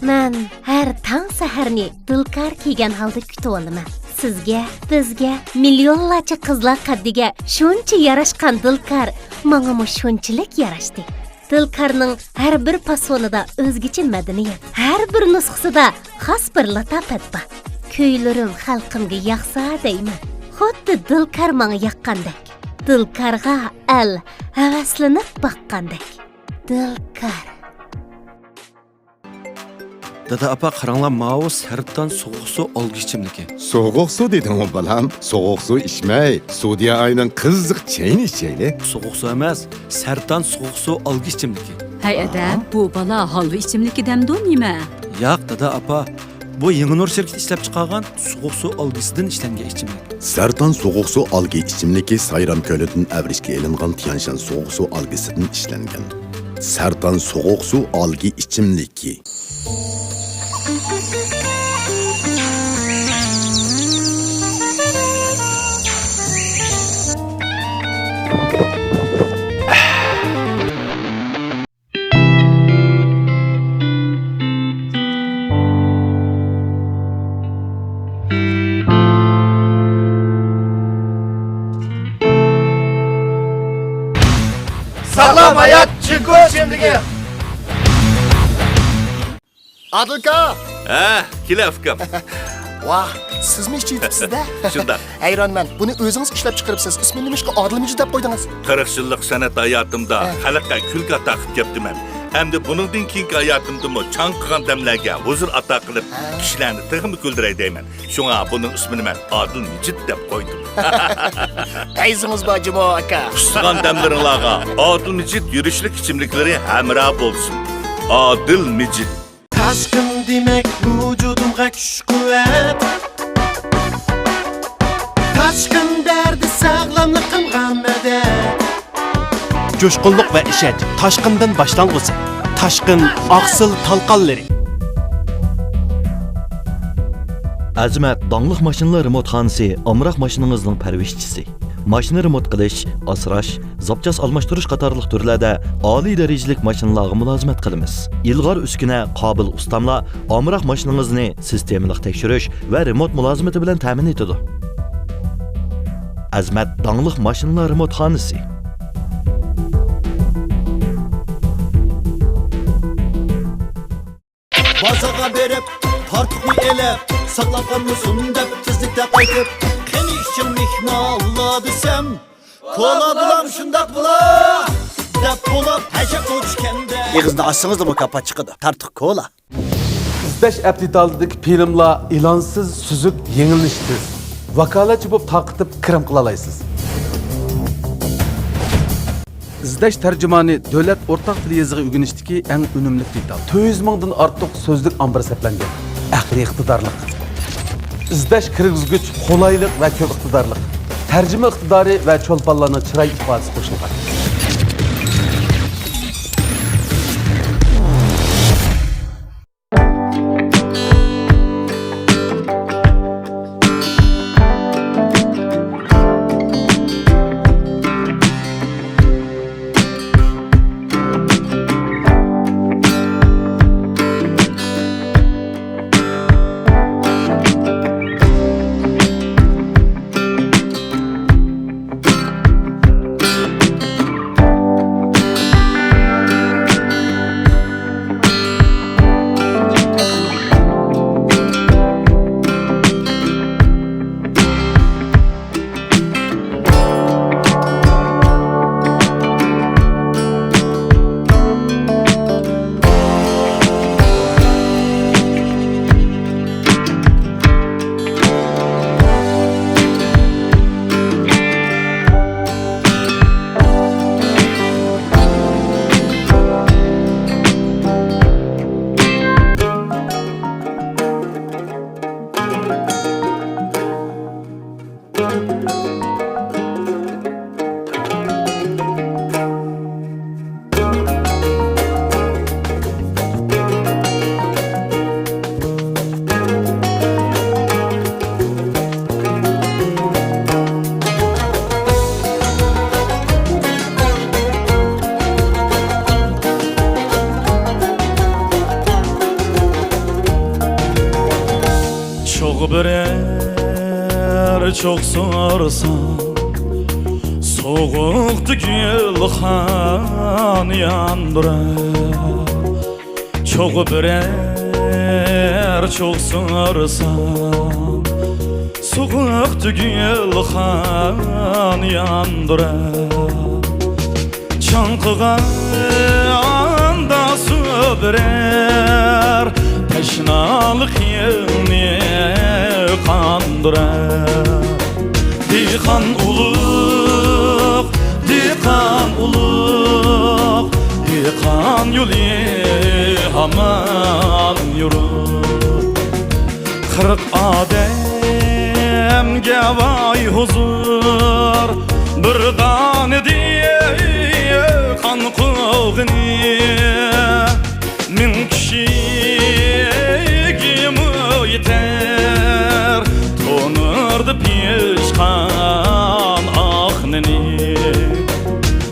مەن ھەر تاڭ سەھەرنى دىلكار كىيگەن ھالدا كۈتۈۋالىمەن. سىزگە، بىزگە، مىليونلارچە قىزلار قەددىگە شۇنچە ياراشقان دىلكار ماڭىمۇ شۇنچىلىك ياراشتى. دىلكارنىڭ ھەر بىر پاسونىدا ئۆزگىچە مەدەنىيەت، ھەر بىر نۇسخىسىدا خاس بىر لاتاپەت بار. كۈيلىرىم خەلقىمگە ياقسا دەيمەن، خۇددى دىلكار ماڭا ياققاندەك. دىلكارغا ئەل ھەۋەسلىنىپ باققاندەك. دىلكار. دادا، ئاپا، قاراڭلار، ماۋۇ سەرتان سوغۇق سۇ ئالگۈ ئىچىملىكى. سوغۇق سۇ دېدىڭغۇ، بالام؟ سوغۇق سۇ ئىچمەي، سۇدىيە ئاينىڭ قىزىق چېيىنى ئىچەيلى. سوغۇق سۇ ئەمەس، سەرتان سوغۇق سۇ ئالگۈ ئىچىملىكى. ھەي ئەدە، بۇ بالا ھالۋا ئىچىملىكى دەمدۇ نېمە؟ ياق، دادا، ئاپا، بۇ يېڭىنۇر شىركىتى ئىشلەپچىقارغان سوغۇق سۇ ئالگىسىدىن ئىشلەنگەن ئىچىملىك. سەرتان سوغۇق سۇ ئالگى ئىچىملىكى سايرام كۆلىدىن ئەۋرىشكە ئېلىنغان تيەنشان سوغۇق سۇ ئالگىسىدىن ئىشلەنگەن. سەرتان سوغۇق سۇ ئالگى ئىچىملىكى. ساغلام ھايات چىڭكو ئىچىملىكى. ئادىلكا! ھە، كېلە ئۇكام. ۋاھ، سىزمۇ ئىچىۋېتىپسىز-دە. شۇنداق. ھەيرانمەن، بۇنى ئۆزىڭىز ئىشلەپ چىقىرىپسىز. ئىسمىنى نېمىشقا ئادىل مىجىت دەپ قويدىڭىز؟ قىرىق يىللىق سەنئەت ھاياتىمدا ھە. خەلققە كۈلكە ئاتا قىلىپ كەپتىمەن. ئەمدى بۇنىڭدىن كېيىنكى ھاياتىمدىمۇ چاڭقىغان دەملەرگە ھۇزۇر ئاتا قىلىپ، ھە. كىشىلەرنى تېخىمۇ كۈلدۈرەي دەيمەن. شۇڭا بۇنىڭ ئىسمىنى مەن ئادىل مىجىت دەپ قويدۇم. پەيزىڭىز بار جۇمۇ ئاكا. قىسقان دەملىرىڭلارغا ئادىل مىجىت يۈرۈشلۈك ئىچىملىكلىرى ھەمراھ بولسۇن. ئادىل مىجىت. تاشقىن دېمەك ۋۇجۇدۇمغا كۈچ-قۇۋۋەت. تاشقىن دەردى ساغلاملىقىمغا مەدەت. جۇشقۇنلۇق ۋە ئىشەنچ تاشقىندىن باشلانغۇسى. تاشقىن ئاقسىل تالقانلىرى. ئەزىمەت داڭلىق ماشىنىلار رېمونتخانىسى ئامراق ماشىنىڭىزنىڭ پەرۋىشچىسى. ماشىنا رېمونت قىلىش، ئاسراش، زاپچاس ئالماشتۇرۇش قاتارلىق تۈرلەردە ئالىي دەرىجىلىك ماشىنىلارغا مۇلازىمەت قىلىمىز. ئىلغار ئۈسكۈنە، قابىل ئۇستاملار ئامراق ماشىنىڭىزنى سىستېمىلىق تەكشۈرۈش ۋە رېمونت مۇلازىمىتى بىلەن تەمىن ئېتىدۇ. ئەزىمەت داڭلىق ماشىنىلار رېمونتخانىسى. بازارغا بېرىپ، تارتۇقنى ئېلىپ، ساقلاپ قالمىسۇن دەپ، تېزلىكتە قايتىپ، قېنى ئىچىڭ مېھمانلار دېسەم، كولا بولام شۇنداق بولا، دەپ بولۇپ، ھەشەپ ئوچۇشكەندە. ئېغىزنى ئاچسىڭىزلا مۇكاپات چىقىدۇ. تارتۇق كولا. ئىزدەش ئەپ دېتالىدىكى فىلىملار ئېلانسىز سۈزۈك، يېڭىلىنىشى تېز. ۋاكالەتچى بولۇپ تارقىتىپ كىرىم قىلالايسىز. ئىزدەش تەرجىمانى دۆلەت ئورتاق تىل يېزىقى ئۆگىنىشتىكى ئەڭ ئۈنۈملۈك دېتال. تۆت يۈز مىڭدىن ئارتۇق سۆزلۈك ئامبىرى سەپلەنگەن. ئەقلىي ئىقتىدارلىق. ئىزدەش كىرگۈزگۈچ قولايلىق ۋە كۆپ ئىقتىدارلىق. تەرجىمە ئىقتىدارى ۋە چولپانلارنىڭ چىراي ئىپادىسى قوشۇلغان. بىرەر چوغ سورىسام، سوغۇقتا گۈلخان ياندۇرار. چوغ بىرەر چوغ سورىسام، سوغۇقتا گۈلخان ياندۇرار. چاڭقىغاندا سۇ بېرەر، تەشنالىقىمنى قاندۇرار. دېھقان ئۇلۇغ، دېھقان ئۇلۇغ، دېھقان يولى ھامان يورۇق. قىرىق ئادەمگە ۋاي ھۇزۇر، بىر دانە دېھقان قوغۇنى، مىڭ كىشىگىمۇ يېتەر تونۇردا پىشقان ئاق نېنى.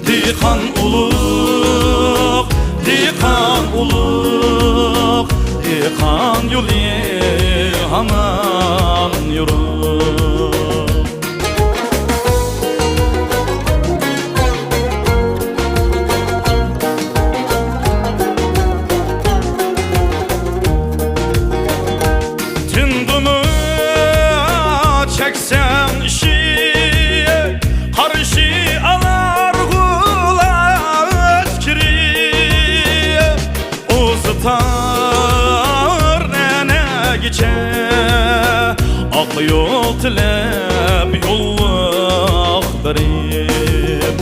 دېھقان ئۇلۇغ، دېھقان ئۇلۇغ، دېھقان يولى ھامان يورۇق. تىندىمۇ چەكسەڭ ئىشى، قارشى ئالار غۇلاچ كىرى. ئۇزىتار نەنەگىچە ئاق يول تىلەپ يوللۇق بېرىپ.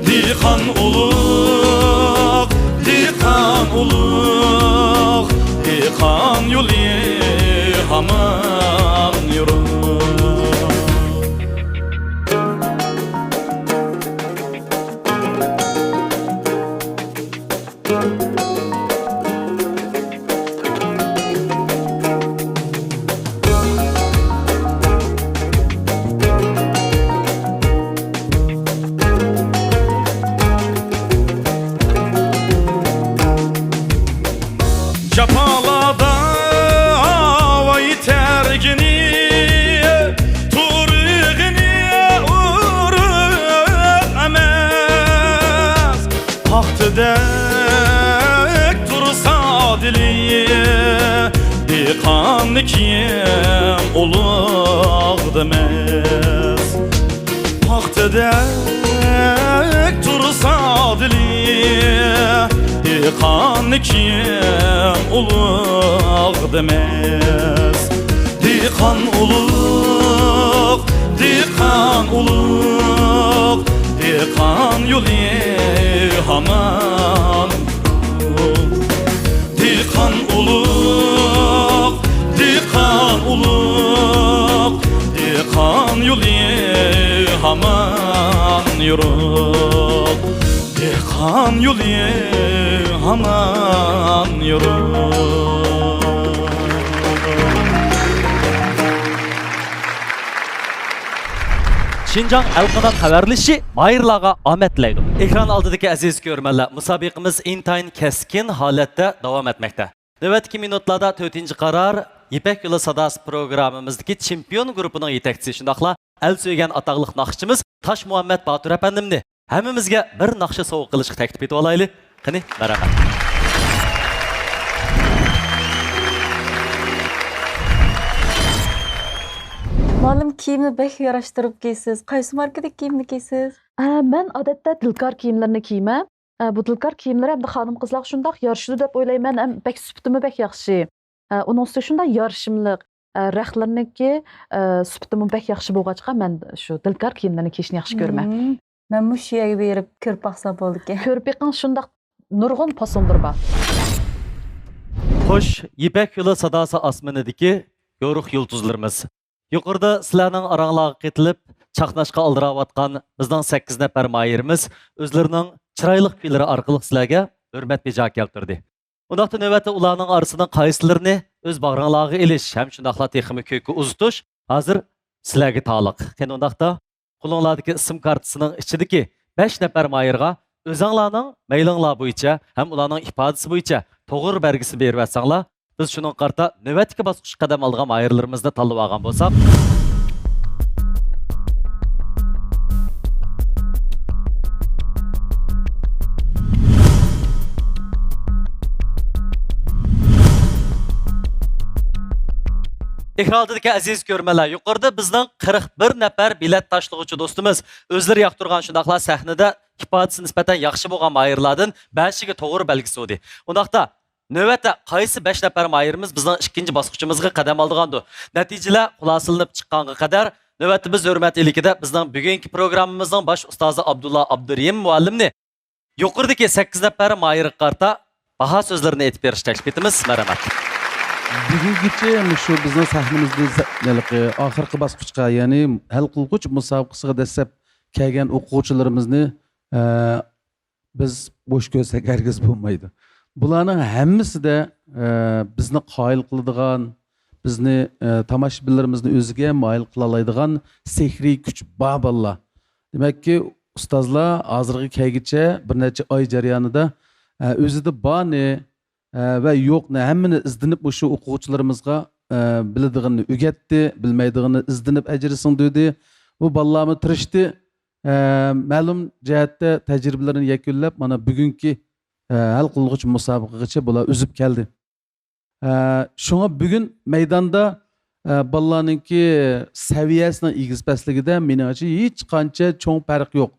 دېھقان ئۇلۇغ، دېھقان ئۇلۇغ، دېھقان يولى ھامان يورۇق. جاپالاردا ۋاي تەرگىنى، تۇرغىنى ئۇرۇق ئەمەس. پاختىدەك تۇرسا دىلى، دېھقاننىڭكى ئۇلۇغ دېمەس. پاختىدەك تۇرسا دىلى، دېھقاننىڭكى ئۇلۇغ دېمەس. دېھقان ئۇلۇغ، دېھقان ئۇلۇغ، دېھقان يولى ھامان. دېھقان ئۇلۇغ، دېھقان ئۇلۇغ، دېھقان يولى ھامان يورۇق. دېھقان يولى ھامان يورۇق. شىنجاڭ ئەلقانات خەۋەرلىشىشى ماھىرلارغا ئامەت تىلەيدۇ. ئېكران ئالدىدىكى ئەزىز كۆرۈرمەنلەر، مۇسابىقىمىز ئىنتايىن كەسكىن ھالەتتە داۋام ئەتمەكتە. نۆۋەتتىكى مىنۇتلاردا تۆتىنچى قارار يىپەك يولى ساداسى پروگراممىمىزدىكى چېمپىيون گۇرۇپپىنىڭ يېتەكچىسى، شۇنداقلا ئەل سۆيگەن ئاتاقلىق ناخشىچىمىز تاش مۇھەممەت باتۇر ئەپەندىمنى ھەممىمىزگە بىر ناخشا سوۋغا قىلىشقا تەكلىپ ئېتىۋالايلى. قېنى، مەرھەمەت. مۇئەللىم، كىيىمنى بەك ياراشتۇرۇپ كىيسىز. قايسى ماركىدىكى كىيىمنى كىيسىز؟ ئە، مەن ئادەتتە دىلكار كىيىملىرىنى كىيىمەن. ئە، بۇ دىلكار كىيىملىرى ھەمدە خانىم-قىزلارغا شۇنداق يارىشىدۇ دەپ ئويلايمەن، ھەم بەك سۈپىتىمۇ بەك ياخشى. ئە، ئۇنىڭ ئۈستىگە شۇنداق يارىشىملىق، ئە، رەختلىرىنىڭكى، ئە، سۈپىتىمۇ بەك ياخشى بولغاچقا، مەن شۇ دىلكار كىيىملىرىنى كىيىشنى ياخشى كۆرىمەن. مم، مەنمۇ شۇ يەرگە بېرىپ كۆرۈپ باقسام بولىدىكەن. كۆرۈپ بېقىڭ، شۇنداق نۇرغۇن پاسونلىرى بار. خوش، يىپەك يولى ساداسى ئاسمىنىدىكى يورۇق يۇلتۇزلىرىمىز. يۇقىرىدا سىلەرنىڭ ئاراڭلارغا قېتىلىپ، چاقناشقا ئالدىراۋاتقان بىزنىڭ سەككىز نەپەر ماھىرىمىز ئۆزلىرىنىڭ چىرايلىق كۈيلىرى ئارقىلىق سىلەرگە ھۆرمەت بېجا كەلتۈردى. ئۇنداقتا نۆۋەتتە ئۇلارنىڭ ئارىسىدىن قايسىلىرىنى ئۆز باغرىڭلارغا ئېلىش ھەم شۇنداقلا تېخىمۇ كۆككە ئۇزىتىش ھازىر سىلەرگە تالىق. قېنى ئۇنداقتا، قولۇڭلاردىكى ئىسىم كارتىسىنىڭ ئىچىدىكى بەش نەپەر ماھىرغا ئۆزەڭلارنىڭ مەيلىڭلار بويىچە ھەم ئۇلارنىڭ ئىپادىسى بويىچە توغرا بەلگىسىنى بېرىۋەتسەڭلار، بىز شۇنىڭغا قارىتا نۆۋەتتىكى باسقۇچقا قەدەم ئالىدىغان ماھىرلىرىمىزنى تاللىۋالغان بولساق. ئېكران ئالدىدىكى ئەزىز كۆرۈرمەنلەر، يۇقىرىدا بىزنىڭ قىرىق بىر نەپەر بېلەت تاشلىغۇچى دوستىمىز ئۆزلىرى ياقتۇرغان، شۇنداقلا سەھنىدە ئىپادىسى نىسبەتەن ياخشى بولغان ماھىرلاردىن بەشىگە توغرا بەلگە سۇندى. ئۇنداقتا، نۆۋەتتە قايسى بەش نەپەر ماھىرىمىز بىزنىڭ ئىككىنچى باسقۇچىمىزغا قەدەم ئالىدىغاندۇ؟ نەتىجىلەر خۇلاسىلىنىپ چىققانغا قەدەر، نۆۋەتتە بىز ھۆرمەت ئىلكىدە بىزنىڭ بۈگۈنكى پروگراممىمىزنىڭ باش ئۇستازى ئابدۇللا ئابدۇرېھىم مۇئەللىمنى يۇقىرىدىكى سەككىز نەپەر ماھىرغا قارىتا باھا سۆزلىرىنى ئېيتىپ بېرىشنى تەكلىپ ئېتىمىز. مەرھەمەت. بۈگۈنگىچە مۇشۇ بىزنىڭ سەھنىمىزدە ھېلىقى ئاخىرقى باسقۇچقا، يەنى ھەل قىلغۇچ مۇسابىقىسىغا دەسسەپ كەلگەن ئوقۇغۇچىلىرىمىزنى، ئە، بىز بوش كۆرسەك ھەرگىز بولمايدۇ. بۇلارنىڭ ھەممىسىدە، ئە، بىزنى قايىل قىلىدىغان، بىزنى، ئە، تاماشىبىنلىرىمىزنى ئۆزىگە مايىل قىلالايدىغان سېھرىي كۈچ بار بالىلار. دېمەككى، ئۇستازلار ھازىرغا كەلگۈچە بىر نەچچە ئاي جەريانىدا، ئە، ئۆزىدە بارنى، ئە، ۋە يوقنى ھەممىنى ئىزدىنىپ مۇشۇ ئوقۇغۇچىلىرىمىزغا، ئە، بىلىدىغىنىنى ئۆگەتتى، بىلمەيدىغىنىنى ئىزدىنىپ ئەجرىسىڭ دېدى. بۇ بالىلارمۇ تىرىشتى. ئە، مەلۇم جەھەتتە تەجرىبىلىرىنى يەكۈنلەپ، مانا بۈگۈنكى، ئە، ھەل قىلغۇچ مۇسابىقىگىچە بۇلار ئۈزۈپ كەلدى. ئە، شۇڭا بۈگۈن مەيداندا، ئە، بالىلارنىڭكى سەۋىيەسىنىڭ ئېگىز-پەسلىكىدە مېنىڭچە ھېچقانچە چوڭ پەرق يوق.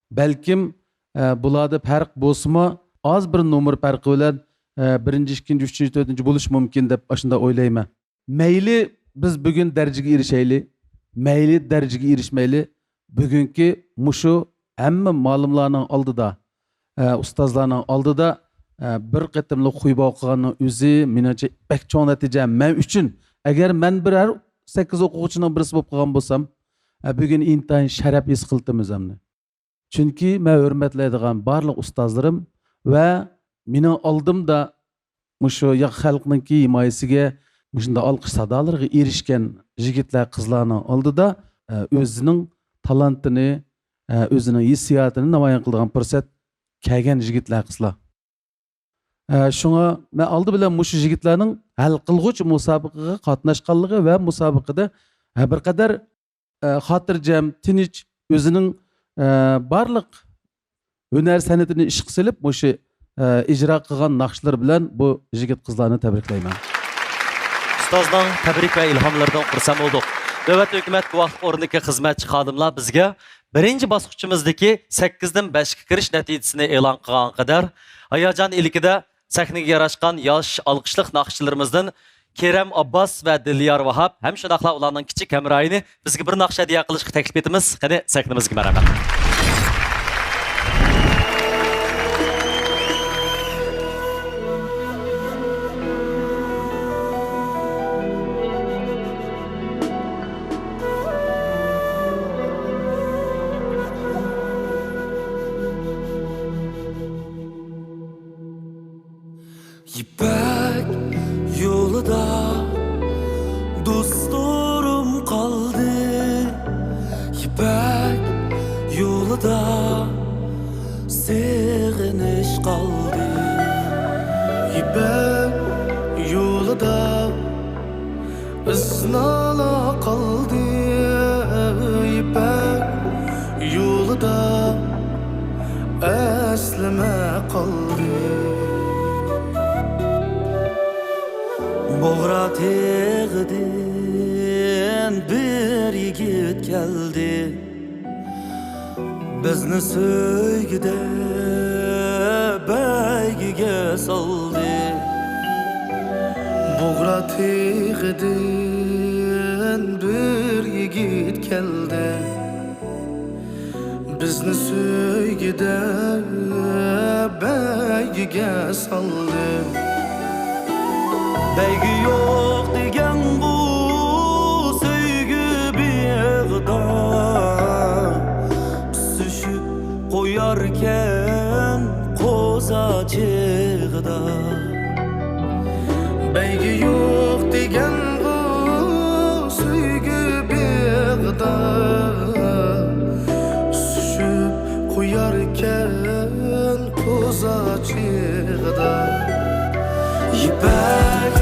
بەلكىم، ئە، بۇلاردا پەرق بولسىمۇ، ئاز بىر نومۇر پەرقى بىلەن، ئە، بىرىنچى، ئىككىنچى، ئۈچىنچى، تۆتىنچى بولۇشى مۇمكىن دەپ ئاشۇنداق ئويلايمەن. مەيلى بىز بۈگۈن دەرىجىگە ئېرىشەيلى، مەيلى دەرىجىگە ئېرىشمەيلى، بۈگۈنكى مۇشۇ ھەممە مۇئەللىملارنىڭ ئالدىدا، ئە، ئۇستازلارنىڭ ئالدىدا، ئە، بىر قېتىملىق خۇيباۋ قىلغاننىڭ ئۆزى مېنىڭچە بەك چوڭ نەتىجە مەن ئۈچۈن. ئەگەر مەن بىر ھەر سەككىز ئوقۇغۇچىنىڭ بىرسى بولۇپ قالغان بولسام، ئە، بۈگۈن ئىنتايىن شەرەپ ھېس قىلىتتىم ئۆزۈمنى. چۈنكى مەن ھۆرمەتلەيدىغان بارلىق ئۇستازلىرىم ۋە مېنىڭ ئالدىمدا مۇشۇ ياق خەلقنىڭكى ھىمايىسىگە، مۇشۇنداق ئالقىش سادالىرىغا ئېرىشكەن يىگىتلەر، قىزلارنىڭ ئالدىدا، ئە، ئۆزىنىڭ تالانتىنى، ئە، ئۆزىنىڭ ھېسسىياتىنى نامايان قىلىدىغان پۇرسەت كەلگەن يىگىتلەر، قىزلار. ئە، شۇڭا مەن ئالدى بىلەن مۇشۇ يىگىتلەرنىڭ ھەل قىلغۇچ مۇسابىقىگە قاتناشقانلىقى ۋە مۇسابىقىدە، ئە، بىر قەدەر، ئە، خاتىرجەم، تىنچ، ئۆزىنىڭ، ئە، بارلىق ھۈنەر سەنئىتىنى ئىشقا سېلىپ، مۇشۇ، ئە، ئىجرا قىلغان ناخشىلىرى بىلەن بۇ يىگىت قىزلارنى تەبرىكلەيمەن. ئۇستازنىڭ تەبرىك ۋە ئىلھاملىرىدىن خۇرسەن بولدۇق. نۆۋەتتە ھۆكۈمەت گۇۋاھلىق ئورنىدىكى خىزمەتچى خادىملار بىزگە بىرىنچى باسقۇچىمىزدىكى سەككىزدىن بەشكە كىرىش نەتىجىسىنى ئېلان قىلغانغا قەدەر، ھاياجان ئىلكىدە سەھنىگە ياراشقان ياش ئالقىشلىق ناخشىچىلىرىمىزدىن كېرەم ئابباس ۋە دىليار ۋاھاپ ھەم شۇنداقلا ئۇلارنىڭ كىچىك ھەمراھىنى بىزگە بىر ناخشا ھەدىيە قىلىشقا تەكلىپ ئېتىمىز. قېنى، سەھنىمىزگە مەرھەمەت. يىپەك يولىدا دوستلىرىم قالدى، يىپەك يولىدا سېغىنىش قالدى، يىپەك يولىدا ئىزنالا قالدى، يىپەك يولىدا ئەسلىمە قالدى. بۇغرا تېغىدىن بىر يىگىت كەلدى. بىزنى سۆيگۈدە بەيگىگە سالدى. بۇغرا تېغىدىن بىر يىگىت كەلدى. بىزنى سۆيگۈدە بەيگىگە سالدى. بەيگە يوق دېگەن بۇ سۆيگۈ بېغىدا، سۈشۈپ قوياركەن قوزا چېغىدا. بەيگە يوق دېگەن بۇ سۆيگۈ بېغىدا، سۈشۈپ قوياركەن قوزا چېغىدا. يىپەك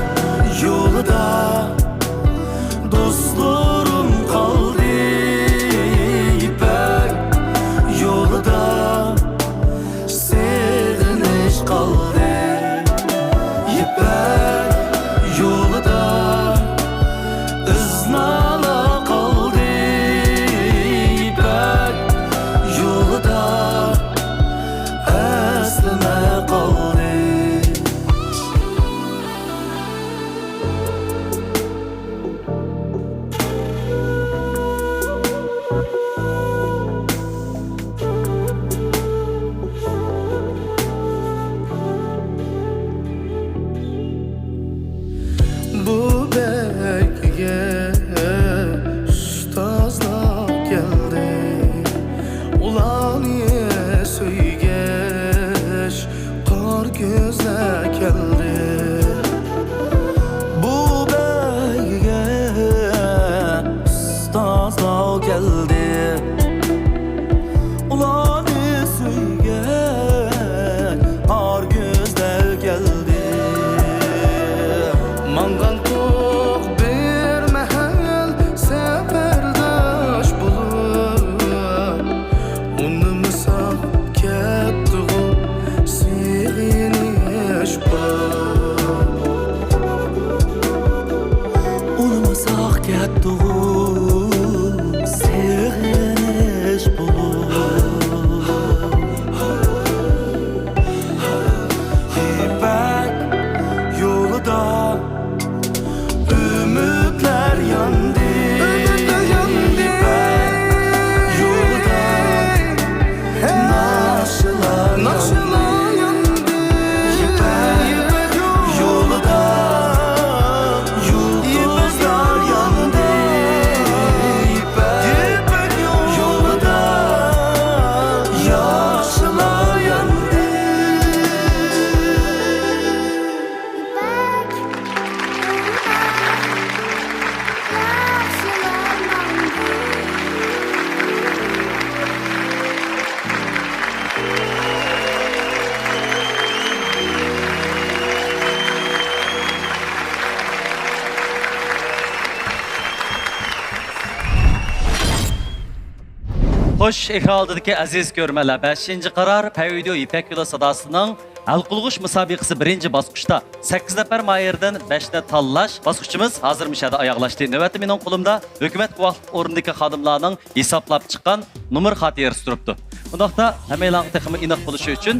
خوش، ئېكران ئالدىدىكى ئەزىز كۆرۈرمەنلەر، بەشىنچى قارار پەيۋىديو يىپەك يولى ساداسىنىڭ ھەل قىلغۇچ مۇسابىقىسى بىرىنچى باسقۇچتا سەككىز نەپەر ماھىردىن بەشنى تاللاش باسقۇچىمىز ھازىر مۇشۇ يەردە ئاياغلاشتى. نۆۋەتتە مېنىڭ قولۇمدا ھۆكۈمەت گۇۋاھلىق ئورنىدىكى خادىملارنىڭ ھېسابلاپ چىققان نومۇر خاتىرىسى تۇرۇپتۇ. ئۇنداقتا ھەممەيلەننىڭ تېخىمۇ ئېنىق بولۇشى ئۈچۈن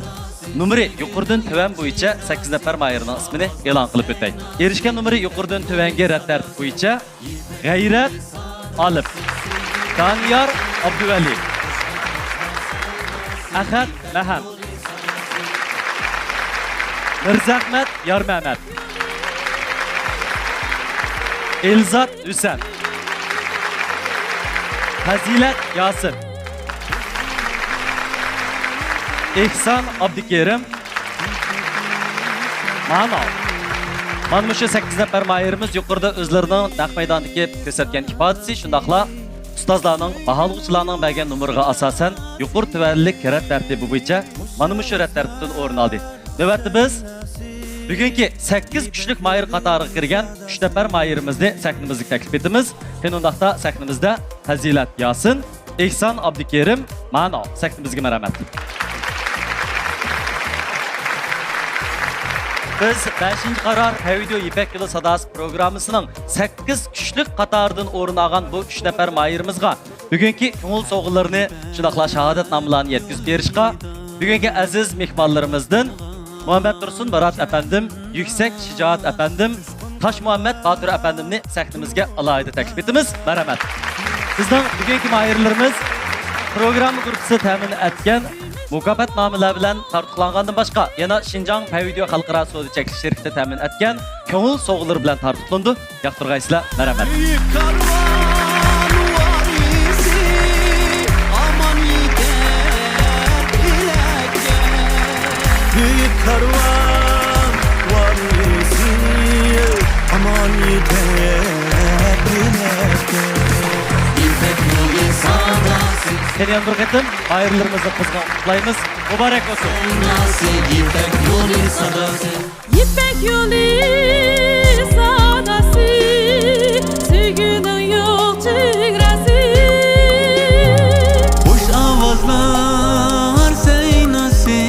نومۇرى يۇقىرىدىن تۆۋەن بويىچە سەككىز نەپەر ماھىرنىڭ ئىسمىنى ئېلان قىلىپ ئۆتەي. ئېرىشكەن نومۇرى يۇقىرىدىن تۆۋەنگە رەت تەرتىپ بويىچە: غەيرەت ئالىپ، دانىيار ئابدۇۋەلى، ئەخەت مەھەم، مىرزەخمەت يارمەمەت، ئېلزات ھۈسەن، پەزىلەت ياسىن، ئېھسان ئابدۇكېرىم، مانا، مانا مۇشۇ سەككىز نەپەر ماھىرىمىز يۇقىرىدا ئۆزلىرىنىڭ نەق مەيداندىكى كۆرسەتكەن ئىپادىسى، شۇنداقلا ئۇستازلارنىڭ، باھالىغۇچىلارنىڭ بەرگەن نومۇرىغا ئاساسەن، يۇقىرى تۆۋەنلىك رەت تەرتىپى بويىچە مانا مۇشۇ رەت تەرتىپتىن ئورۇن ئالدى. نۆۋەتتە بىز بۈگۈنكى سەككىز كۈچلۈك ماھىر قاتارىغا كىرگەن ئۈچ نەپەر ماھىرىمىزنى سەھنىمىزگە تەكلىپ ئېتىمىز. قېنى ئۇنداقتا سەھنىمىزدە پەزىلەت ياسىن، ئېھسان ئابدۇكېرىم، مانا سەھنىمىزگە مەرھەمەت. بىز بەشىنچى قارار پەيۋىديو يىپەك يولى ساداسى پروگراممىسىنىڭ سەككىز كۈچلۈك قاتارىدىن ئورۇن ئالغان بۇ ئۈچ نەپەر ماھىرىمىزغا بۈگۈنكى كۆڭۈل سوۋغىلىرىنى، شۇنداقلا شاھادەتنامىلەرنى يەتكۈزۈپ بېرىشقا بۈگۈنكى ئەزىز مېھمانلىرىمىزدىن مۇھەممەت تۇرسۇن مۇرات ئەپەندىم، يۈكسەك شىجائەت ئەپەندىم، تاشمۇھەممەت باتۇر ئەپەندىمنى سەھنىمىزگە ئالاھىدە تەكلىپ ئېتىمىز. مەرھەمەت. بىزنىڭ بۈگۈنكى ماھىرلىرىمىز پروگرامما گۇرۇپپىسى تەمىن ئەتكەن مۇكاپاتنامىلەر بىلەن تارتۇقلانغاندىن باشقا، يەنە شىنجاڭ پەيۋىديو خەلقئارا سودا چەكلىك شىركىتى تەمىن ئەتكەن كۆڭۈل سوۋغىلىرى بىلەن تارتۇقلىنىدۇ. ياقتۇرغايسىلەر، مەرھەمەت. بۈيۈك كارۋان ۋارىسى، ئامان يېتەر تىلەككە. بۈيۈك كارۋان ۋارىسى، ئامان يېتەر تىلەككە. يىپەك يولى ساداسى. يەنە بىر قېتىم ماھىرلىرىمىزنى قىزغىن قۇتلۇقلايمىز. مۇبارەك بولسۇن. يىپەك يولى ساداسى. يىپەك يولى ساداسى، سۆيگۈنىڭ يوق چېگراسى. خۇش ئاۋازلار سەيناسى،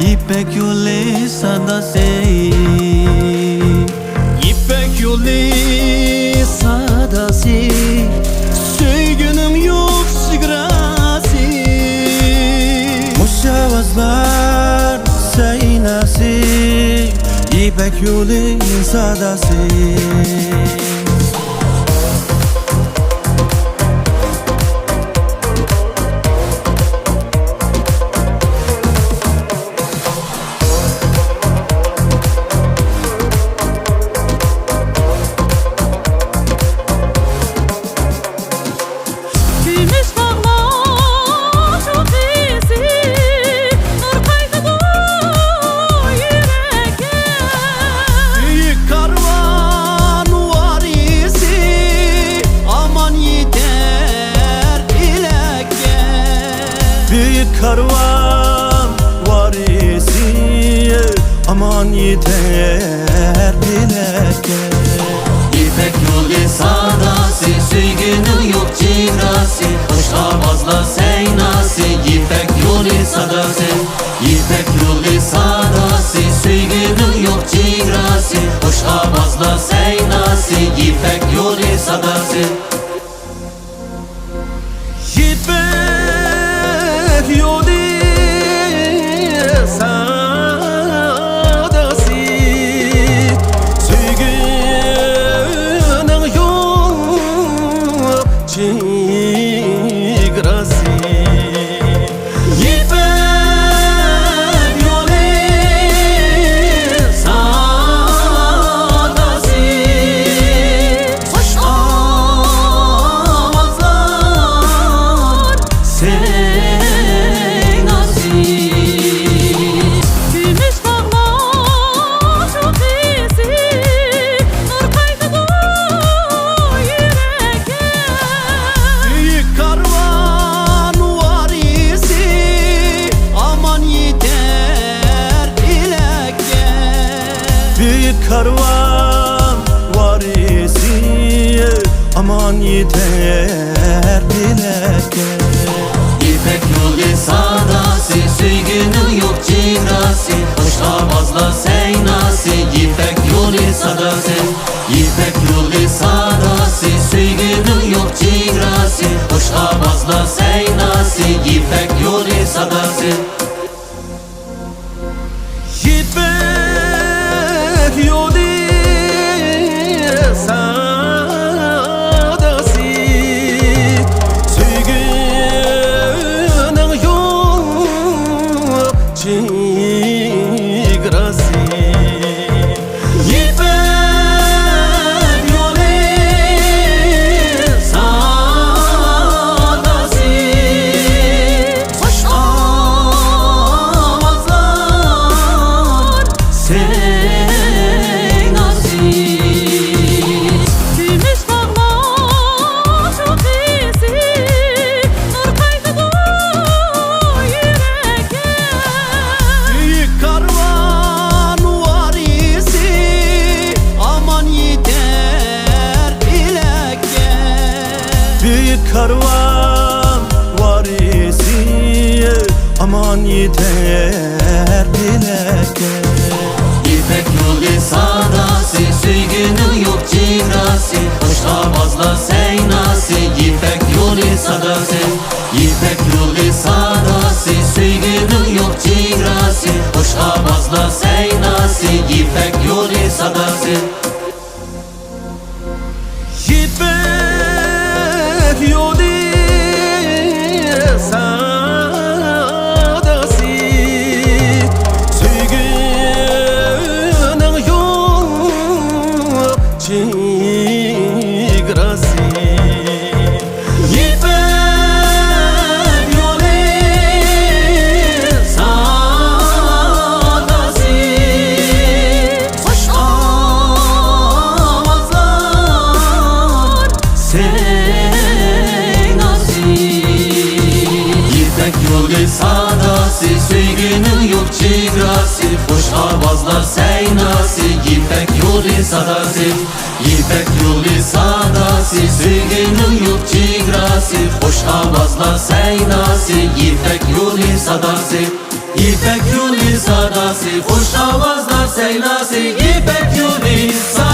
يىپەك يولى ساداسى. يىپەك يولى ساداسى، سۆيگۈنىڭ يوق چېگراسى. خۇش ئاۋازلار سەيناسى، يىپەك يولى ساداسى. كۈمۈش تاغلار شوخىسى، نۇر قايتىدۇ يۈرەككە. بۈيۈك كارۋان ۋارىسى، ئامان يېتەر ئىلەككە. بۈيۈك كارۋان ۋارىسى، ئامان يېتەر تىلەككە. يىپەك يولى ساداسى، سۆيگۈنىڭ يوق چېگراسى، خۇش ئاۋازلار سەيناسى، يىپەك يولى ساداسى. يىپەك يولى ساداسى، سۆيگۈنىڭ يوق چېگراسى، خۇش ئاۋازلار سەيناسى، يىپەك يولى ساداسى. يىپەك يولى ساداسى، سۆيگۈنىڭ يوق چېگراسى. يىپەك يولى ساداسى، خۇش ئاۋازلار سەيناسى. كۈمۈش تاغلار شوخىسى، نۇر قايتىدۇ يۈرەككە. بۈيۈك كارۋان ۋارىسى، ئامان يېتەر ئىلەككە. بۈيۈك كارۋان ۋارىسى، ئامان يېتەر ئىلەككە. ساداسى، سۆيگۈنىڭ يوق چېگراسى، خۇش ئاۋازلار سەيناسى، يىپەك يولى ساداسى. يىپەك يولى ساداسى، سۆيگۈنىڭ يوق چېگراسى، خۇش ئاۋازلار سەيناسى، يىپەك يولى ساداسى. يىپەك يولى ساداسى، سۆيگۈنىڭ يوق چېگراسى. يىپەك يولى ساداسى، خۇش ئاۋازلار سەيناسى. كۈمۈش باغلار شۇخىسى، نۇر قايتىدۇ يۈرەككە. بۈيۈك كارۋان ۋارىسى، ئامان يېتەر پەلەككە. بۈيۈك كارۋان ۋارىسى، ئامان يېتەر پەلەككە. يىپەك يولى ساداسى، سۆيگۈنىڭ يوق چېگراسى، خۇش ئاۋازلار سەيناسى، يىپەك يولى ساداسى. يىپەك يولى ساداسى، سۆيگۈنىڭ يوق چېگراسى، خۇش ئاۋازلار سەيناسى، يىپەك يولى ساداسى. يىپەك يولى ساداسى، سۆيگۈنىڭ يوق چېگراسى. يىپەك يولى ساداسى، خۇش ئاۋازلار سەيناسى. يىپەك يولى ساداسى، سۆيگۈنىڭ يوق چېگراسى، خۇش ئاۋازلار سەيناسى، يىپەك يولى ساداسى. يىپەك يولى ساداسى، سۆيگۈنىڭ يوق چېگراسى، خۇش ئاۋازلار سەيناسى، يىپەك يولى ساداسى. يىپەك يولى ساداسى، خۇش ئاۋازلار سەيناسى، يىپەك يولى ساداسى.